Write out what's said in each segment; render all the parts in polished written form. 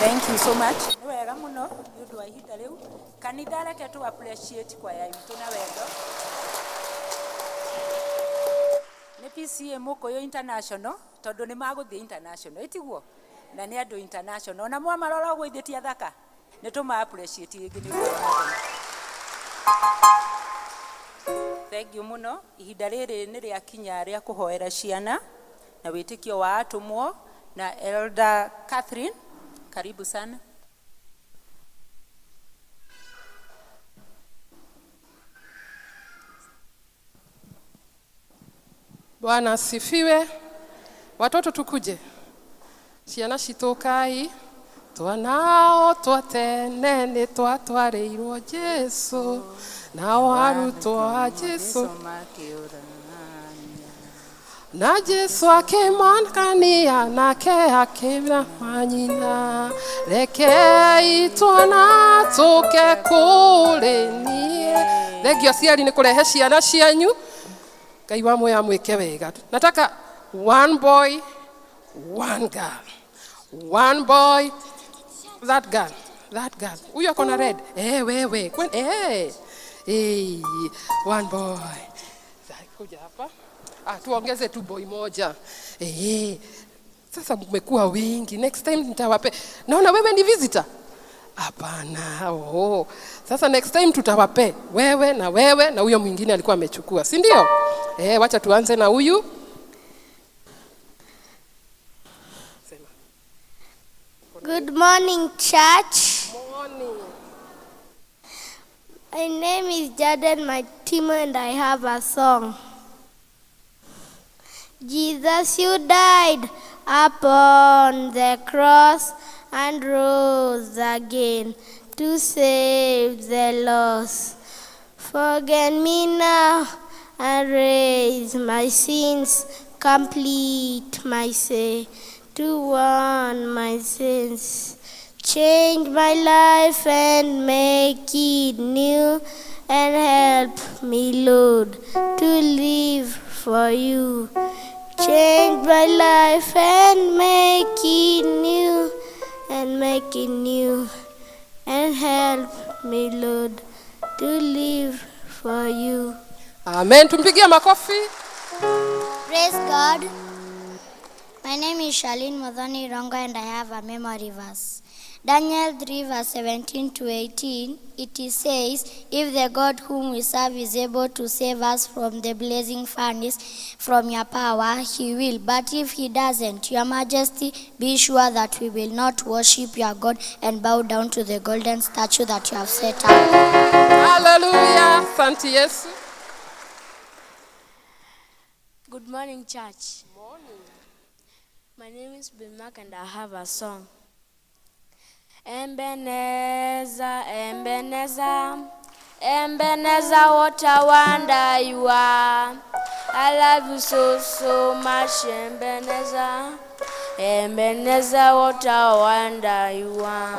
Thank you so much. Nĩ wega mũno nĩ ũndũ wa ihinda rĩu. Kanitha reke tu appreciate kwaya itũ na wendo. Nĩ PCA Mũkũyũ International tondũ nĩ magũthiĩ international ĩtiguo na nĩ andũ international na mwamarora ũguo ithuĩ ti athaka nĩ tũma appreciate rĩngĩ nĩ ũndũ wa Mwathani. Thank you mũno. Ihinda rĩrĩ nĩ rĩakinya rĩa kũhoera ciana na wĩtĩkio wa atũmwo na Elder Catherine, karibu sana. Bwana asifiwe. Watoto tukuje. Ciana citũ kai twanao twatene nĩ twatwarĩirwo Jesu nao arutwo a Jesu na Jesu akĩmakania nake akĩra manyina rekei twana tũke kũrĩ niĩ. Thengio aciari nĩ kũrehe ciana cianyu. Ngai wa muoyo amwĩke wega. Nataka one boy, one girl. One boy, that girl, that girl. Huyo ako na red. Wewe. One boy. Kuja hapa. Tuongeze tu boy moja. Sasa mmekuwa wengi. Next time nitawape. Naona wewe ni visitor. Hapana. Oh. Sasa next time tutawape wewe na wewe na huyo mwingine alikuwa amechukua, si ndio? Wacha tuanze na huyu. Sema. Good morning, church. Morning. My name is Jaden Matimo and I have a song. Jesus, you died upon the cross and rose again to save the lost. Forgive me now and raise my sins, complete my sin, to warn my sins. Change my life and make it new, and help me, Lord, to live for you. Change my life and make it new, and make it new, and help me, Lord, to live for you. Amen. Tumpigie makofi. Praise God. My name is Charlene Modhoni Rongo and I have a memory verse. Daniel 3 verse 17 to 18, it says, if the God whom we serve is able to save us from the blazing furnace, from your power, he will. But if he doesn't, your majesty, be sure that we will not worship your God and bow down to the golden statue that you have set up. Hallelujah. Asante Yesu. Good morning, church. Morning. My name is Bimak and I have a song. Ebenezer, Ebenezer, Ebenezer, what a wonder you are. I love you so, so much, Ebenezer. Ebenezer, what a wonder you are.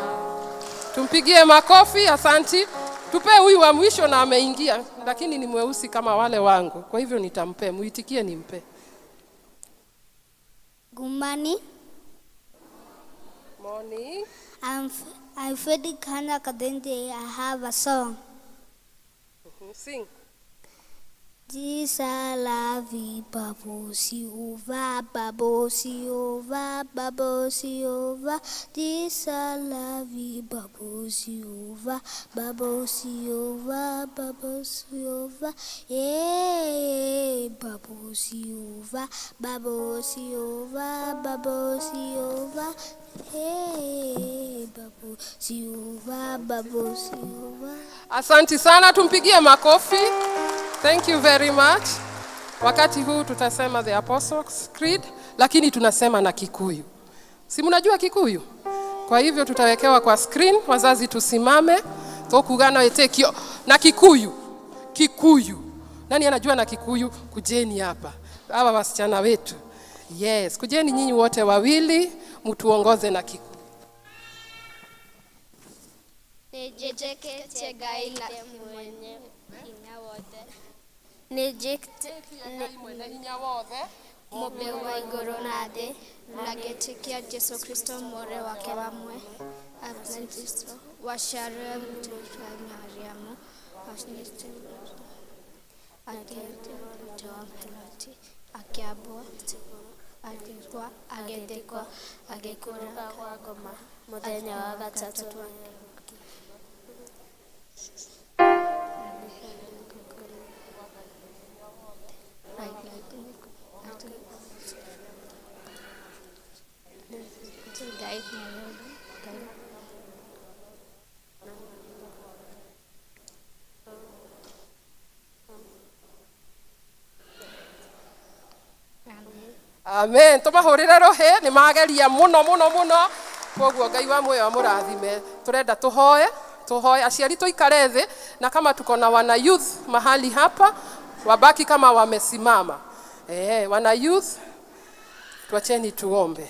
Tumpigie makofi, asanti. Tupe huyu wa mwisho na ameingia, lakini ni mweusi kama wale wangu. Kwa hivyo nitampe, muitikie nimpe. Good morning. Morning. I'm Frederick Hannah Kadende. I have a song. Sing. Jesus love you, babosi over, babosi over, babosi over. Jesus love you, babosi over, babosi over, babosi over. Yeah, babosi over, babosi over, babosi over. Hey, babosi over, babosi over. Asante sana, tumpigie makofi. Thank you very much. Wakati huu tutasema the Apostles' Creed, lakini tunasema na Kikuyu. Si mnajua Kikuyu? Kwa hivyo tutawekewa kwa screen, wazazi tusimame, tokugana etekio na Kikuyu. Kikuyu. Nani anajua na Kikuyu? Kujeni hapa. Hawa wasichana wetu. Yes, kujeni nyinyi wote wawili, mtuongoze na Kikuyu. Nijikite Ngai na mwenye hinya wothe. Mũmbi wa igũrũ na thĩ, na ngĩtĩkia Jesũ Kristo mũrũ wake wa mwe, waciarirwo mũtumia Mariamu, akĩambwo, agĩkua, agĩthikwo, agĩikũrũka kwa ngoma, Mũthenya wa gatatũ. Amen. Tũmahũrĩre rũhĩ nĩ mageria mũno mũno mũno. Koguo Ngai wa muoyo amũrathime. Tũrenda tũhoe, tũhoe aciari tũikare thĩ, na kama tuko na wana youth mahali hapa wabaki kama wamesimama. Wana youth tuacheni tuombe.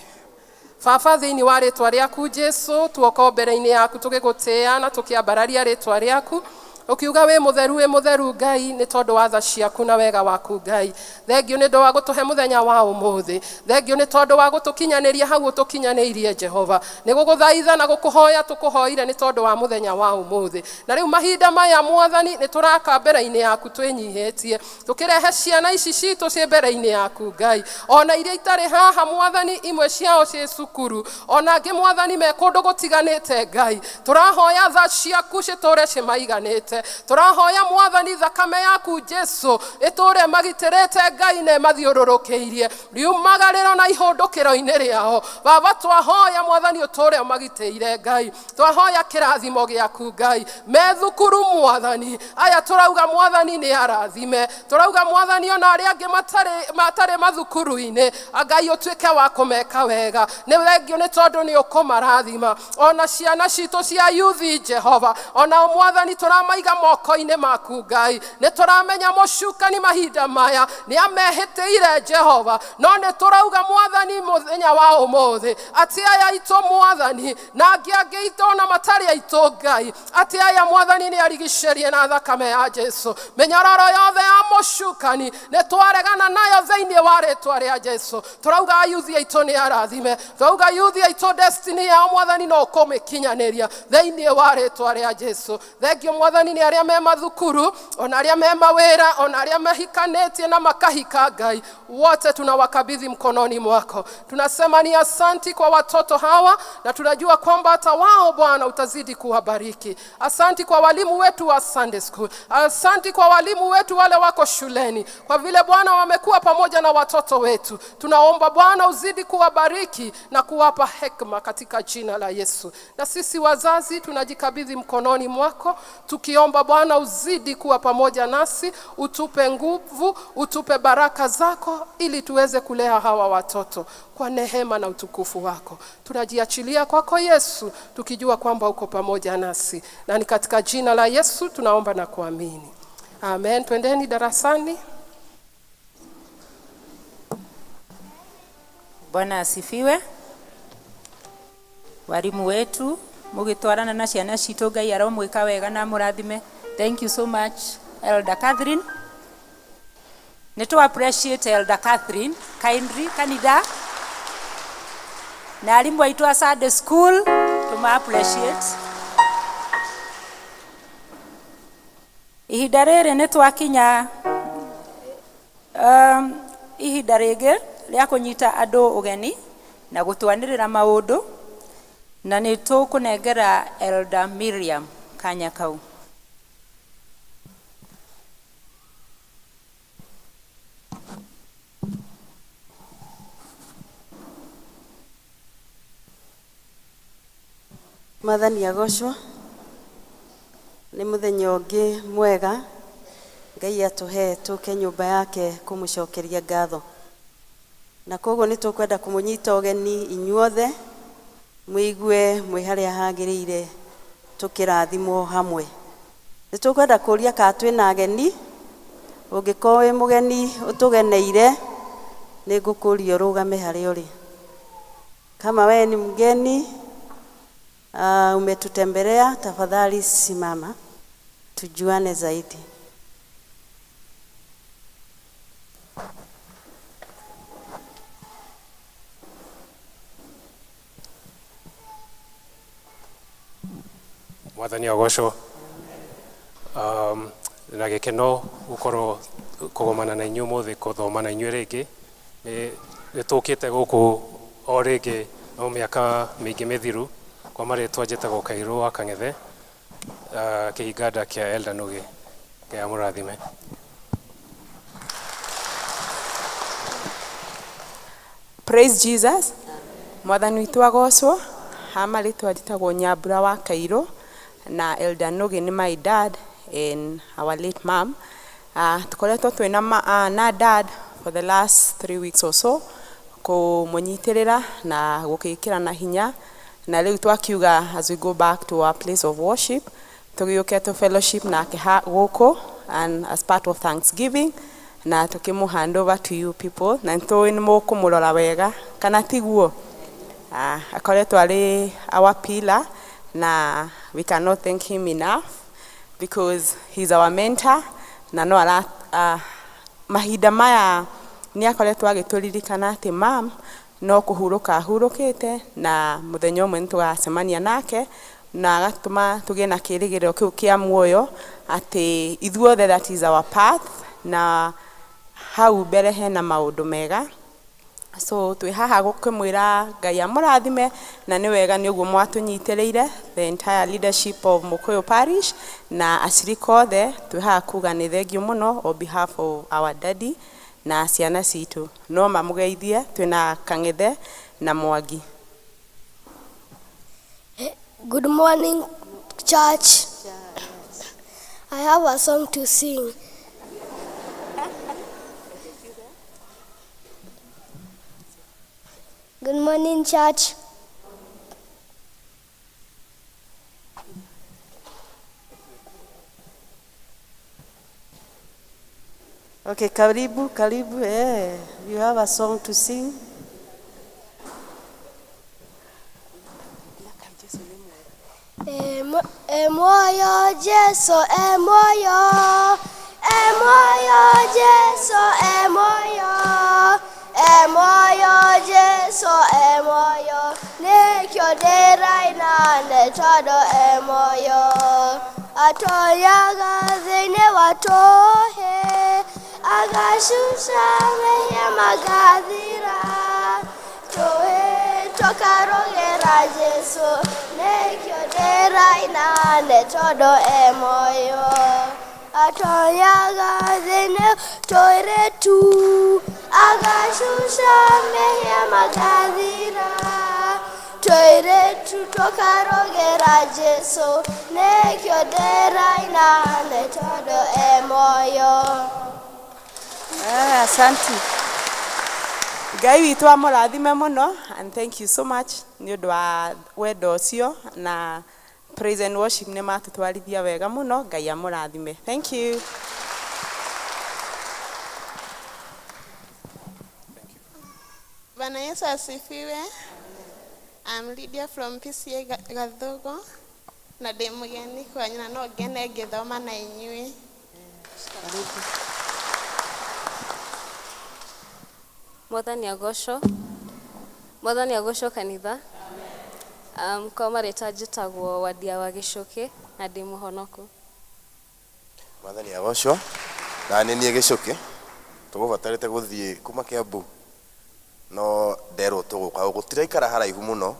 Baba thĩinĩ wa rĩtwa rĩaku Jesu, tuoka mbere-inĩ yaku tũgĩgũtĩĩa na tũkĩambararia rĩtwa rĩaku. Ukiuga wĩ mũtheru Ngai nĩ tondũ wa tha ciaku na wega waku Ngai. Thengio nĩ ũndũ wa gũtũhe mũthenya wa ũmũthĩ. Thengio nĩ tondũ wa gũtũkinyanĩria hau ũtũkinyanĩirie Jehova. Nĩ gũgũthaitha na gũkũhoya tũkũhoire nĩ tondũ wa mũthenya wa ũmũthĩ. Na rĩu mahinda maya Mwathani nĩ tũraka mbere-inĩ yaku twĩnyihĩtie. Tũkĩrehe ciana ici citũ ciĩ mbere-inĩ yaku Ngai. Ona iria itarĩ haha Mwathani, imwe ciao ciĩ cukuru. Ona angĩ Mwathani me kũndũ gũtiganĩte Ngai. Tũrahoya tha ciaku citũre cimaiganĩte. Tũrahoya Mwathani thakame yaku Jesu ĩtũre magitĩrĩte Ngai na ĩmathiũrũrũkĩirie riumagarĩro na ihũndũkĩro-inĩ rĩao. Baba twahoya Mwathani ũtũre ũmagitĩire Ngai. Twahoya kĩrathimo gĩaku Ngai me thukuru Mwathani. Aya tũrauga Mwathani nĩ arathime. Tũrauga Mwathani ona arĩa angĩ matarĩ mathukuru-inĩ Ngai ũtuĩke wa kũmeka wega. Nĩ thengio nĩ tondũ nĩ ũkũmarathima. Ona ciana citũ cia yuthi Jehova, ona Mwathani tũramaiga moko-inĩ maku Ngai. Nĩ tũramenya mũcukani mahinda maya nĩ amehĩtĩire Jehova, no nĩ tũrauga Mwathani mũthenya wa ũmũthĩ atĩ aya aitũ Mwathani na angĩ angĩ aitũ ona matarĩ aitũ Ngai, atĩ aya Mwathani nĩ arigicĩrie na thakame ya Jesu. Mĩnyororo yothe ya mũcukani nĩ twaregana nayo thĩinĩ wa rĩtwa rĩa Jesu. Tũrauga ayuthi aitũ nĩ arathime. Tũrauga yuthi aitũ destiny yao Mwathani no ũkũmĩkinyanĩria thĩinĩ wa rĩtwa rĩa Jesu. Thengio Mwathani nĩ arĩa me mathukuru, ona arĩa me mawĩra, ona arĩa mahikanĩtie na makahika Ngai, wote tunawakabidhi mkononi mwako. Tunasema ni asanti kwa watoto hawa, na tunajua kwamba hata wao Bwana utazidi kuwabariki. Asanti kwa walimu wetu wa Sunday school. Asanti kwa walimu wetu wale wako shuleni, kwa vile Bwana wamekuwa pamoja na watoto wetu. Tunaomba Bwana uzidi kuwabariki na kuwapa hekima katika jina la Yesu. Na sisi wazazi tunajikabidhi mkononi mwako, tukiomba Bwana uzidi kuwa pamoja nasi, utupe nguvu, utupe baraka zako ili tuweze kulea hawa watoto kwa neema na utukufu wako. Tunajiachilia kwako Yesu, tukijua kwamba uko pamoja nasi. Na ni katika jina la Yesu tunaomba na kuamini. Amen. Twendeni darasani. Bwana asifiwe. Walimu wetu mugitwarana na ciana citũ Ngai aromwĩka wega na mũrathime. Thank you so much Elder Catherine. Nĩ tũ appreciate Elder Catherine kindly kanitha na arimũ aitũ a Sunday school tũma appreciate. Ihinda rĩrĩ nĩ twakinya ihinda rĩngĩ rĩa kũnyita andũ ũgeni na gũtwanĩrĩra maũndũ, na nĩ tũkũnengera Elder Miriam kanya kau. Mwathani agocwo. Nĩ mũthenya ũngĩ mwega Ngai atũhe tũke nyũmba yake kũmũcokeria ngatho. Na koguo nĩ tũkwenda kũmũnyita ũgeni inyuothe mũigue mwĩ harĩa hagĩrĩire tũkĩrathimwo hamwe. Nĩ tũkwenda kũria kana twĩna ageni. Ũngĩkorwo wĩ mũgeni ũtũgeneire nĩ ngũkũria ũrũgame harĩa ũrĩ. Kama wewe ni mgeni umetutembelea, tafadhali simama tujuane zaidi. Mwathani agocwo. Na gĩkeno gũkorwo kũgomana na inyuĩ ũmũthĩ, kũthoma na inyuĩ rĩngĩ. Nĩ tũkĩte gũkũ o rĩngĩ no mĩaka mĩingĩ mĩthiru. Kwa marĩtwa njĩtagwo Kairũ wa Kang'ethe, kĩhinganda kĩa Elder Nugi. Ngai amũrathime. Praise Jesus. Mwathani witũ agocwo. Ha marĩtwa njĩtagwo Nyambura wa Kairũ na Elder Nugi nĩ my dad and our late mom. Tukoretwo twĩna na dad for the last 3 weeks or so, kũmũnyitĩrĩra na gũkĩkĩra na hinya, na rĩu twakiuga as we go back to our place of worship, tũgĩũke tũ fellowship nake ha gũkũ and as part of thanksgiving na tũkĩmũ hand over to you people, na nĩtũĩ nĩ mũkũmũrora wega, kana tiguo? Akoretwo arĩ our pillar na we cannot thank him enough because he's our mentor, na no ara mahinda maya nĩ akoretwo agĩtũririkana atĩ mam no kũhurũka ahurũkĩte, na mũthenya ũmwe nĩ tũgacemania nake, na agatũma tũgĩe na kĩrĩgĩrĩro kĩu kĩa muoyo atĩ ithuothe that is our path, na hau mbere hena maũndũ mega. So twĩ haha gũkĩmwĩra Ngai amũrathime, na nĩ wega nĩ ũguo mwatũnyitĩrĩire, the entire leadership of Mukuyu Parish na acirika othe. Twĩ haha kuga nĩ thengiũ mũno on behalf of our daddy na ciana citũ. No mamũgeithie, twĩna Kang'ethe na Mwangi. Good morning, church. I have a song to sing. Good morning, church. Okay, karibu, karibu. You have a song to sing? Emoyo Jesu, emoyo, emoyo Jesu, emoyo, emoyo Jesu, emoyo, nĩkĩo ndĩraina nĩ tondũ emoyo. Atonyaga thĩinĩ wa tũhĩ, agacuca mehia magathira, tũhĩ tũkarũgĩra Jesu, nĩkĩo ndĩraina nĩ tondũ emoyo. Atonyaga thĩinĩ tũirĩtu, agacuca mehia magathira, tũirĩtu tũkarũgĩra Jesu, nĩkĩo ndĩraina nĩ tondũ emoyo. Asante. Ngai witũ amũrathime mũno, and thank you so much nĩ ũndũ wa wendo ũcio, na praise and worship nĩ matũtwarithia wega mũno. Ngai amũrathime. Thank you. Bwana Yesu asifiwe. I'm Lydia from PCA Gathugo na ndĩ mũgeni kwanyu na no ngene ngĩthoma na inyuĩ. Mwathani agocwo. Mwathani agocwo, kanitha. Kwa marĩtwa njĩtagwo Wadia wa Gĩcũkĩ na ndĩ mũhonoku. Mwathani agocwo. Na nĩ niĩ Gĩcũkĩ. Tũgũbatarĩte gũthiĩ kuma Kiambu no nderwo tũgũka gũtiraikara haraihu mũno,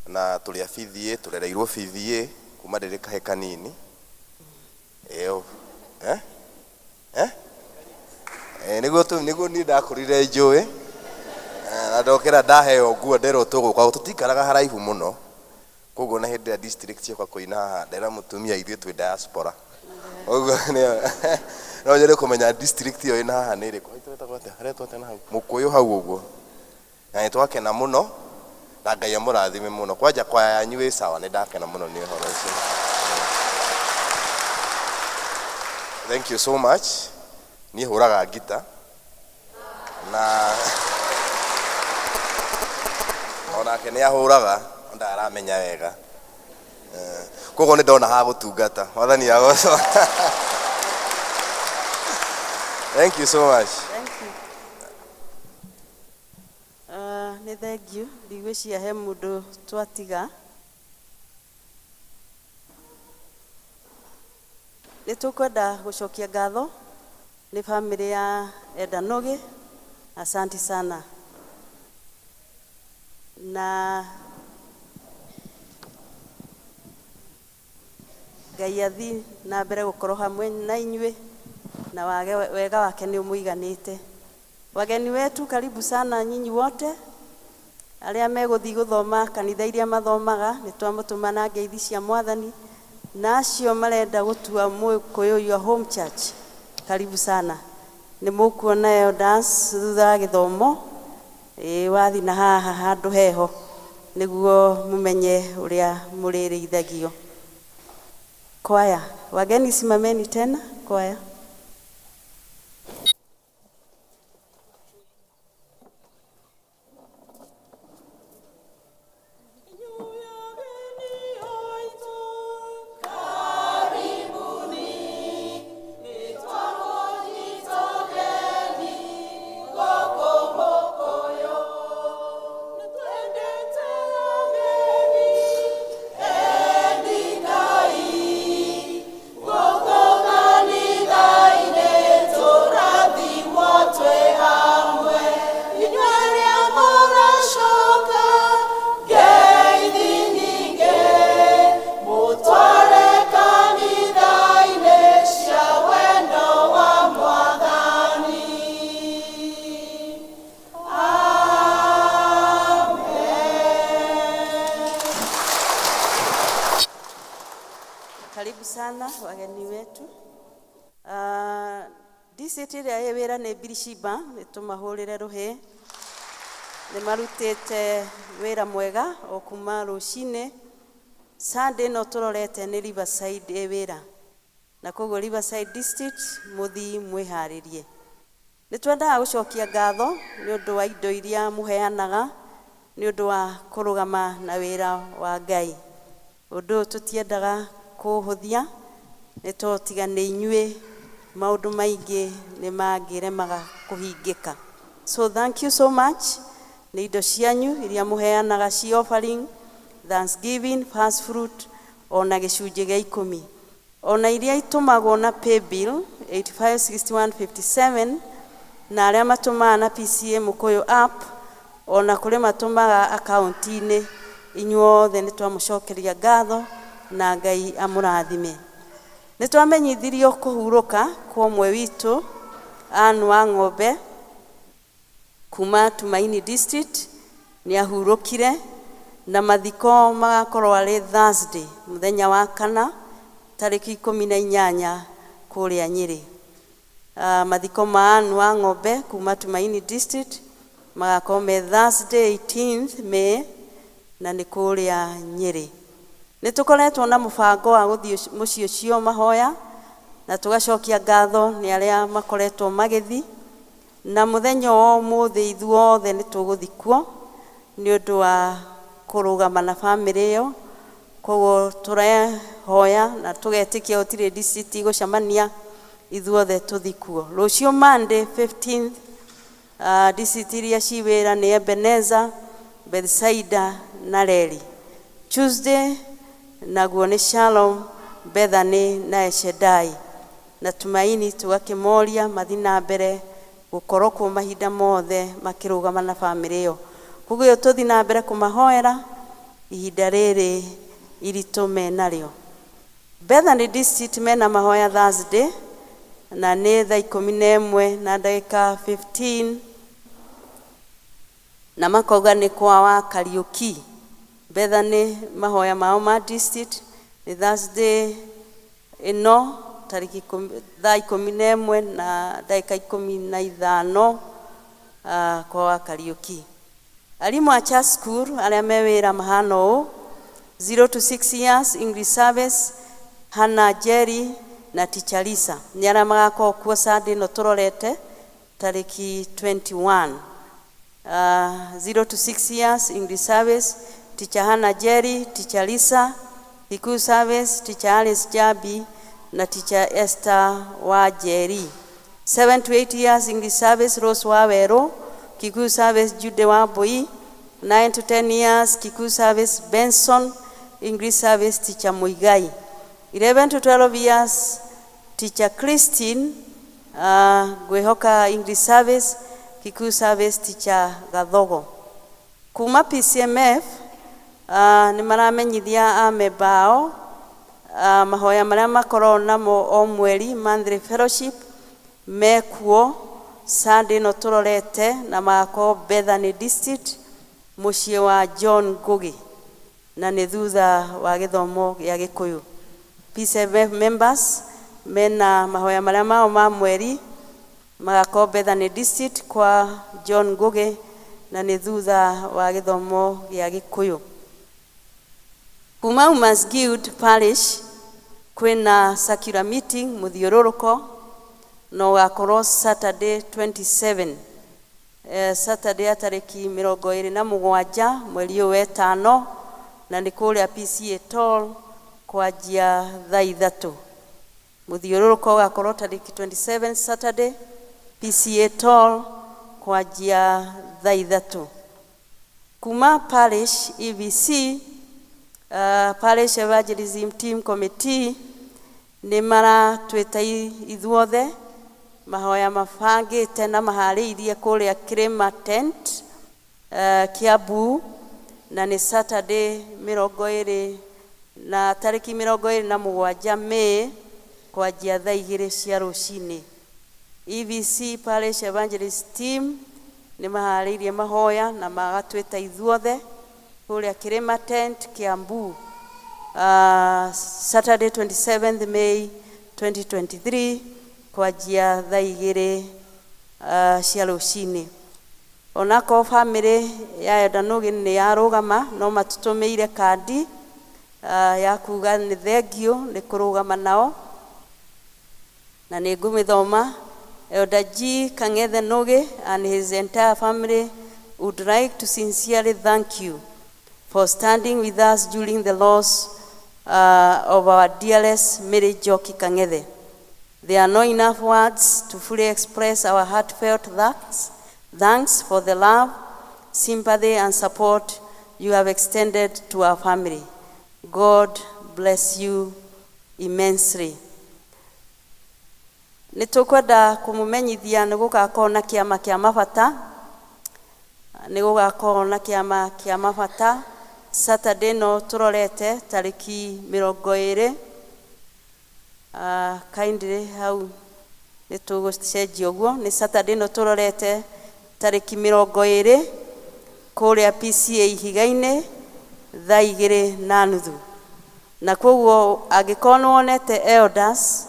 na tũrĩ a PDA, tũrereirwo PDA kuma ndĩrĩ kahe kanini. Ĩyo eh eh eh nĩguo tu, nĩguo niĩ ndakũrire njũĩ na ndokĩra ndaheo nguo, nderwo tũgũka, tũtikaraga haraihu mũno. Koguo na hĩndĩ ĩrĩa district yoka kũina haha, ndera mũtumia ithuĩ twĩ diaspora, ũguo no nyende kũmenya district ĩyo ĩna haha nĩ ĩrĩkũ. Haitũ ĩtagwo atĩa? Haretwo atĩa na hau Mũkũyũ hau ũguo? Na nĩ twakena mũno na Ngai amũrathime mũno. Kwanja kwaya yanyu ĩ sawa, nĩ ndakena mũno nĩ ũhoro ũcio. Thank you so much. Niĩ hũraga ngita na onake nĩ ahũraga, ndaramenya wega. Koguo nĩ ndona ha gũtungata. Mwathani agocwo. Thank you so much. Thank you. Nĩ thank you. Ndigwĩciria he mũndũ twatiga. Nĩ tũkwenda gũcokia ngatho nĩ bamĩrĩ ya Eda Noge, asanti sana. Na Ngai athi na mbere gũkorwo hamwe na inyuĩ na wage wega wake nĩ ũmũiganĩte. Wageni wetu, karibu sana nyinyi wote arĩa megũthiĩ gũthoma kanitha iria mathomaga, nĩ twamũtũma na ngeithi cia Mwathani, na acio marenda gũtua Mũkũyũ your home church, karibu sana. Nĩ mũkuona elders thutha wa gĩthomo, ĩĩ wathi na haha handũ heho nĩguo mũmenye ũrĩa mũrĩrĩithagio. Kwaya, wageni simameni tena, kwaya. Karibu sana wageni wetu. DCT ĩrĩa ĩ wĩra nĩ Birishiba, nĩ tũmahũrĩre rũhĩ. Nĩ marutĩte wĩra mwega o kuma rũcinĩ. Sunday ĩno tũrorete nĩ Riverside ĩ wĩra. Na koguo Riverside District mũthi mwĩharĩrie. Nĩ twendaga gũcokia ngatho nĩ ũndũ wa indo iria mũheanaga nĩ ũndũ wa kũrũgama na wĩra wa Ngai. Ũndũ ũyũ tũtiendaga kũhũthia, nĩ tondũ tiga nĩ inyuĩ maũndũ maingĩ nĩ mangĩremaga kũhingĩka. So thank you so much nĩ indo cianyu iria mũheanaga ci offering, thanksgiving, first fruit ona gĩcunjĩ gĩa 10. Ona iria itũmagwo na paybill 856157 na arĩa matũmaga na PCA Mũkũyũ app, ona kũrĩ matũmaga akaunti-inĩ, inyuothe nĩ twamũcokeria ngatho na Ngai amũrathime. Nĩ twamenyithirio kũhurũka kwa ũmwe witũ Ann wa Ng'ombe kuma Tumaini District, nĩ ahurũkire na mathiko magakorwo arĩ Thursday mũthenya wa kana tarĩki 18 kũrĩa Nyĩrĩ. Mathiko ma Ann wa Ng'ombe kuma Tumaini District magakorwo me Thursday 18th May na nĩ kũrĩa Nyĩrĩ. Nĩ tũkoretwo na mũbango wa gũthiĩ mũciĩ ũcio mahoya na tũgacokia ngatho nĩ arĩa makoretwo magĩthiĩ, na mũthenya wa ũmũthĩ ithuothe nĩ tũgũthiĩ kuo nĩ ũndũ wa kũrũgama na bamĩrĩ ĩyo. Koguo tũrehoya na tũgetĩkia gũtirĩ district igũcemania, ithuothe tũthiĩ kuo. Rũciũ Monday 15th, district iria ci wĩra nĩ Ebenezer, Bethsaida na Reri. Tuesday naguo nĩ Shalom, Bethany na Eshedai. Na Tumaini tũgakĩmoria mathiĩ na mbere gũkorwo kuo mahinda mothe makĩrũgama na bamĩrĩ ĩyo. Koguo tũthiĩ na mbere kũmahoera ihinda rĩrĩ iritũ menarĩo. Bethany District mena mahoya Thursday na nĩ thaa 11 na ndagĩka 15 na makauga nĩ kwa wa Kariũki. Bethany mahoya mao ma district nĩ Thursday ĩno tarĩki thaa 11 na ndagĩka 15 kwa wa Kariũki. Arimũ a church school arĩa me wĩra mahana ũũ: 0 to 6 years English service Hannah Jerry na Teacher Lisa nĩ arĩa magakorwo kuo Sunday ĩno tũrorete tarĩki 21. 0 to 6 years English service Teacher Hannah Jerry, Teacher Lisa, Kikuyu service Teacher Alice Jabi na Teacher Esther wa Jerry. 7 to 8 years English service Rose Waweru, Kikuyu service Jude Wambui. 9 to 10 years Kikuyu service Benson, English service Teacher Muigai. 11 to 12 years Teacher Christine, ngwĩhoka English service, Kikuyu service teacher Gathogo. Kuma PCMF nĩ maramenyithia amemba ao mahoya marĩa makoragwo namo o mweri, monthly fellowship mekuo Sunday ĩno tũrorete, na magakorwo Bethany District mũciĩ wa John Ngugi, na nĩ thutha wa gĩthomo gĩa Gĩkũyũ. PCMF members mena mahoya marĩa mao ma mweri magakorwo Bethany District kwa John Ngugi, na nĩ thutha wa gĩthomo gĩa Gĩkũyũ. Kuma Women's Guild Parish kwĩna circular meeting mũthiũrũrũko, na ũgakorwo Saturday 27, Saturday ya tarĩki 27 mweri ũyũ wetano, na nĩ kũrĩa PCA Toll kwanjia thaa 3. Mũthiũrũrũko ũgakorwo tarĩki 27 Saturday PCA Toll kwanjia thaa 3. Kuma Parish EVC, Parish Evangelism Team Committee nĩ maratwĩta ithuothe mahoya mabangĩte na maharĩirie kũrĩa Kirima Tent, Kiambu, na nĩ Saturday 20 na tarĩki 27 May kwanjia thaa 2 cia rũcinĩ. EVC Parish Evangelist Team nĩ maharĩirie mahoya na magatwĩta ithuothe kũrĩa Kirima Tent Kiambu, Saturday 27th May 2023 kwanjia thaa 2 cia rũcinĩ. Onakorwo bamĩrĩ ya Elder Nũgĩ nĩ yarũgama, no matũtũmĩire kandi ya kuga nĩ thengiũ nĩ kũrũgama nao, na nĩ ngũmĩthoma. Elder G. Kang'ethe Nũgĩ and his entire family would like to sincerely thank you for standing with us during the loss of our dearest Mary Njoki Kang'ethe. There are not enough words to fully express our heartfelt thanks for the love, sympathy, and support you have extended to our family. God bless you immensely. Nĩ tũkwenda kũmũmenyithia nĩ gũgakorwo na kĩama kĩa mabata, nĩ gũgakorwo na kĩama kĩa mabata Saturday no tũrorete tarĩki 20. Kindly hau nĩ tũgũcenjia ũguo, nĩ Saturday no tũrorete tarĩki 20 kũrĩa PCA Ihiga-inĩ thaa 2:30. Na koguo angĩkorwo nĩ wonete elders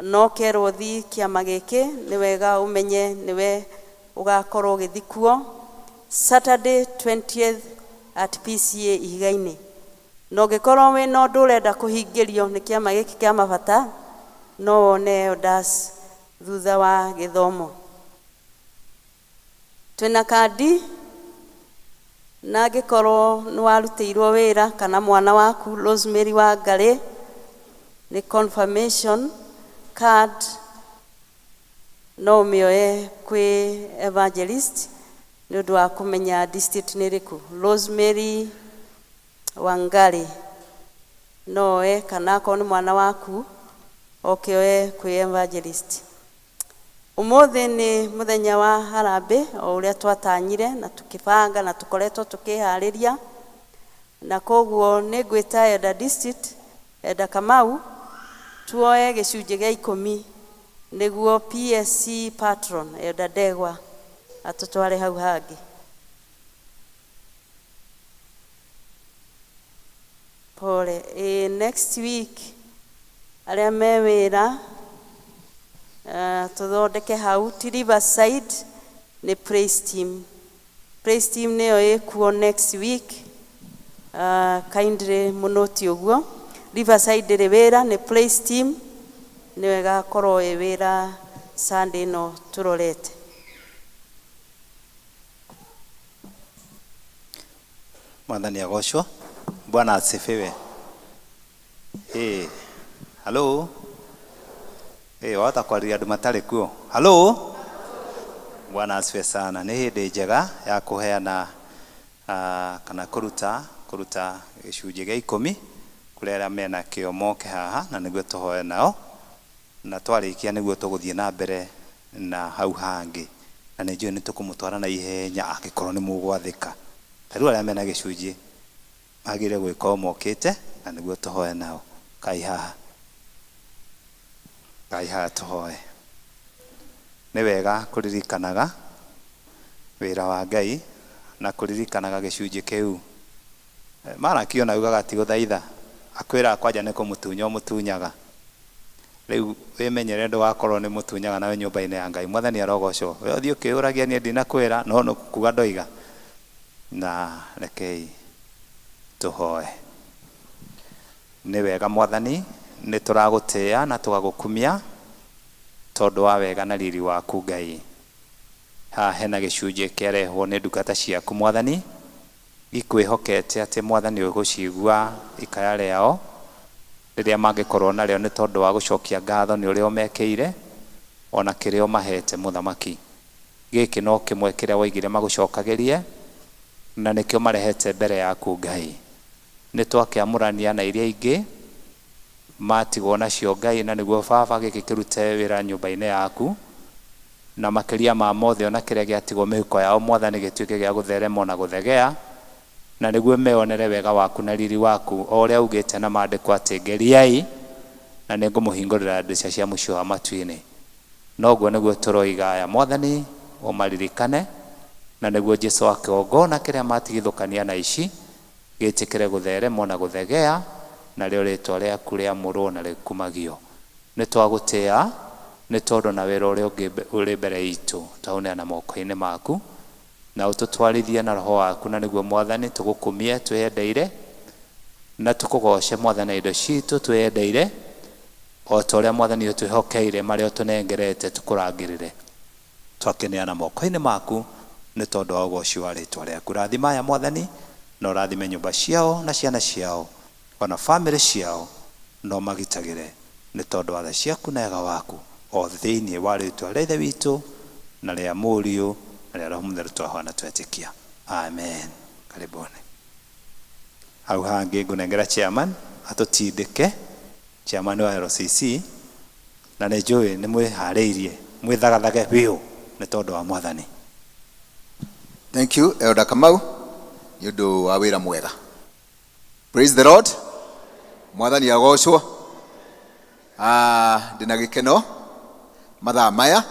no kerwo thi kĩama gĩkĩ, nĩ wega ũmenye nĩwe ũgakorwo ũgĩthiĩ kuo Saturday 20th at PCA Ihiga-inĩ. Na ũngĩkorwo wĩna ũndũ ũrenda kũhingĩrio nĩ kĩama gĩkĩ kĩa mabata, no wone elders thutha wa gĩthomo. Twĩna kandi, na angĩkorwo nĩ warutĩirwo wĩra kana mwana waku Rosemary Wangari, nĩ confirmation card, no ũmĩoye kwĩ evangelist nĩ ũndũ wa kũmenya district nĩ ĩrĩkũ. Rosemary Wangari no oe, kana akorwo nĩ mwana waku oke oe kwĩ evangelist. Ũmũthĩ nĩ mũthenya wa harambĩ o ũrĩa twatanyire na tũkĩbanga na tũkoretwo tũkĩharĩria, na koguo nĩ ngwĩta Elder District, Elder Kamau, tuoe gĩcunjĩ gĩa 10 nĩguo PSC patron Elder Ndegwa atũtware hau hangĩ. Pole. Next week arĩa me wĩra tũthondeke hau ti Riverside, nĩ praise team. Praise team nĩyo ĩkuo next week. Kindly mũnoti ũguo. Riverside ndĩrĩ wĩra, nĩ praise team nĩyo ĩgakorwo ĩ wĩra Sunday ĩno tũrorete. Mwathani agocwo. Bwana asifiwe. Hello. Wahota kwaria andũ matarĩ kuo. Hello. Bwana asifiwe sana. Nĩ hĩndĩ njega ya kũheana kana kũruta gĩcunjĩ gĩa 10 kũrĩ arĩa mena kĩo moke haha na nĩguo tũhoe nao Na twarĩkia nĩguo tũgũthiĩ na mbere na hau hangĩ. Na nĩ njũĩ nĩ tũkũmũtwara na ihenya angĩkorwo nĩ mũgwathĩka. Ta rĩu arĩa mena gĩcunjĩ magĩrĩire gwĩka o mokĩte na nĩguo tũhoe nao. Kai haha. Kai haha tũhoe. Nĩ wega kũririkanaga wĩra wa Ngai na kũririkanaga gĩcunjĩ kĩu. Maraki ona augaga ti gũthaitha, akwĩraga kwanja nĩ kũmũtunya ũmũtunyaga. Rĩu wĩmenyere ndũgakorwo nĩ mũtunyaga nawe nyũmba-inĩ ya Ngai. Mwathani arogocwo. We ũthiĩ ũkĩũragia niĩ ndinakwĩra, no nĩ kuga ndoiga. Na rekei tũhoe. Nĩ wega Mwathani, nĩ tũragũtĩĩa na tũgagũkumia tondũ wa wega na riri waku Ngai. Haha hena gĩcunjĩ kĩarehwo nĩ ndungata ciaku Mwathani, ikwĩhokete atĩ Mwathani ũgũcigua ikaya rĩao rĩrĩa mangĩkorwo narĩo nĩ tondũ wa gũcokia ngatho nĩ ũrĩa ũmekĩire ona kĩrĩa ũmahete mũthamaki. Gĩkĩ no kĩmwe kĩrĩa woigire magũcokagĩrie na nĩkĩo marehete mbere yaku Ngai. Nĩ twakĩamũrania na iria ingĩ matigwo nacio Ngai, na nĩguo baba gĩkĩ kĩrute wĩra nyũmba-inĩ yaku, na makĩria ma mothe ona kĩrĩa gĩatigwo mĩhuko yao Mwathani gĩtuĩke gĩa gũtherema ona gũthegea, na nĩguo meonere wega waku na riri waku o ũrĩa ugĩte na maandĩko atĩ ngeriai na nĩngũmũhingũrĩra ndirica cia mũciĩ wa matu-inĩ. Noguo nĩguo tũroiga aya Mwathani ũmaririkane, na nĩguo Jesũ wa kĩgongona kĩrĩa matigithũkania na ici gĩtĩkĩre gũtherema na gũthegea, narĩo rĩtwa rĩaku rĩamũrwo na rĩkumagio. Nĩ twagũtĩĩa nĩ tondũ na wĩra ũrĩa ũngĩ ũrĩ mbere itũ twaũneana moko-inĩ maku, na ũtũtwarithie na roho waku, na nĩguo Mwathani tũgũkumie twĩyendeire, na tũkũgoce Mwathani indo citũ twĩyendeire, o ta ũrĩa Mwathani ũtwĩhokeire marĩa ũtũnengerete tũkũrangĩrĩre. Twakĩneana moko-inĩ maku nĩ tondũ wa ũgoci wa rĩtwa rĩaku. Rathima aya Mwathani, na ũrathime nyũmba ciao na ciana ciao ona bamĩrĩ ciao, na ũmagitagĩre nĩ tondũ wa tha ciaku na wega waku, o thĩinĩ wa rĩtwa rĩa Ithe witũ na rĩa Mũriũ na rĩa Roho Mũtheru twahoya na twetĩkia. Amen. Karibuni. Hau hangĩ ngũnengera chairman atũtindĩke, chairman wa LCC, na nĩ njũĩ nĩ mwĩharĩirie mwĩthagathage biũ nĩ tondũ wa Mwathani. Thank you, Elder Kamau, nĩ ũndũ wa wĩra mwega. Praise the Lord. Mwathani agocwo. Ndĩna gĩkeno mathaa maya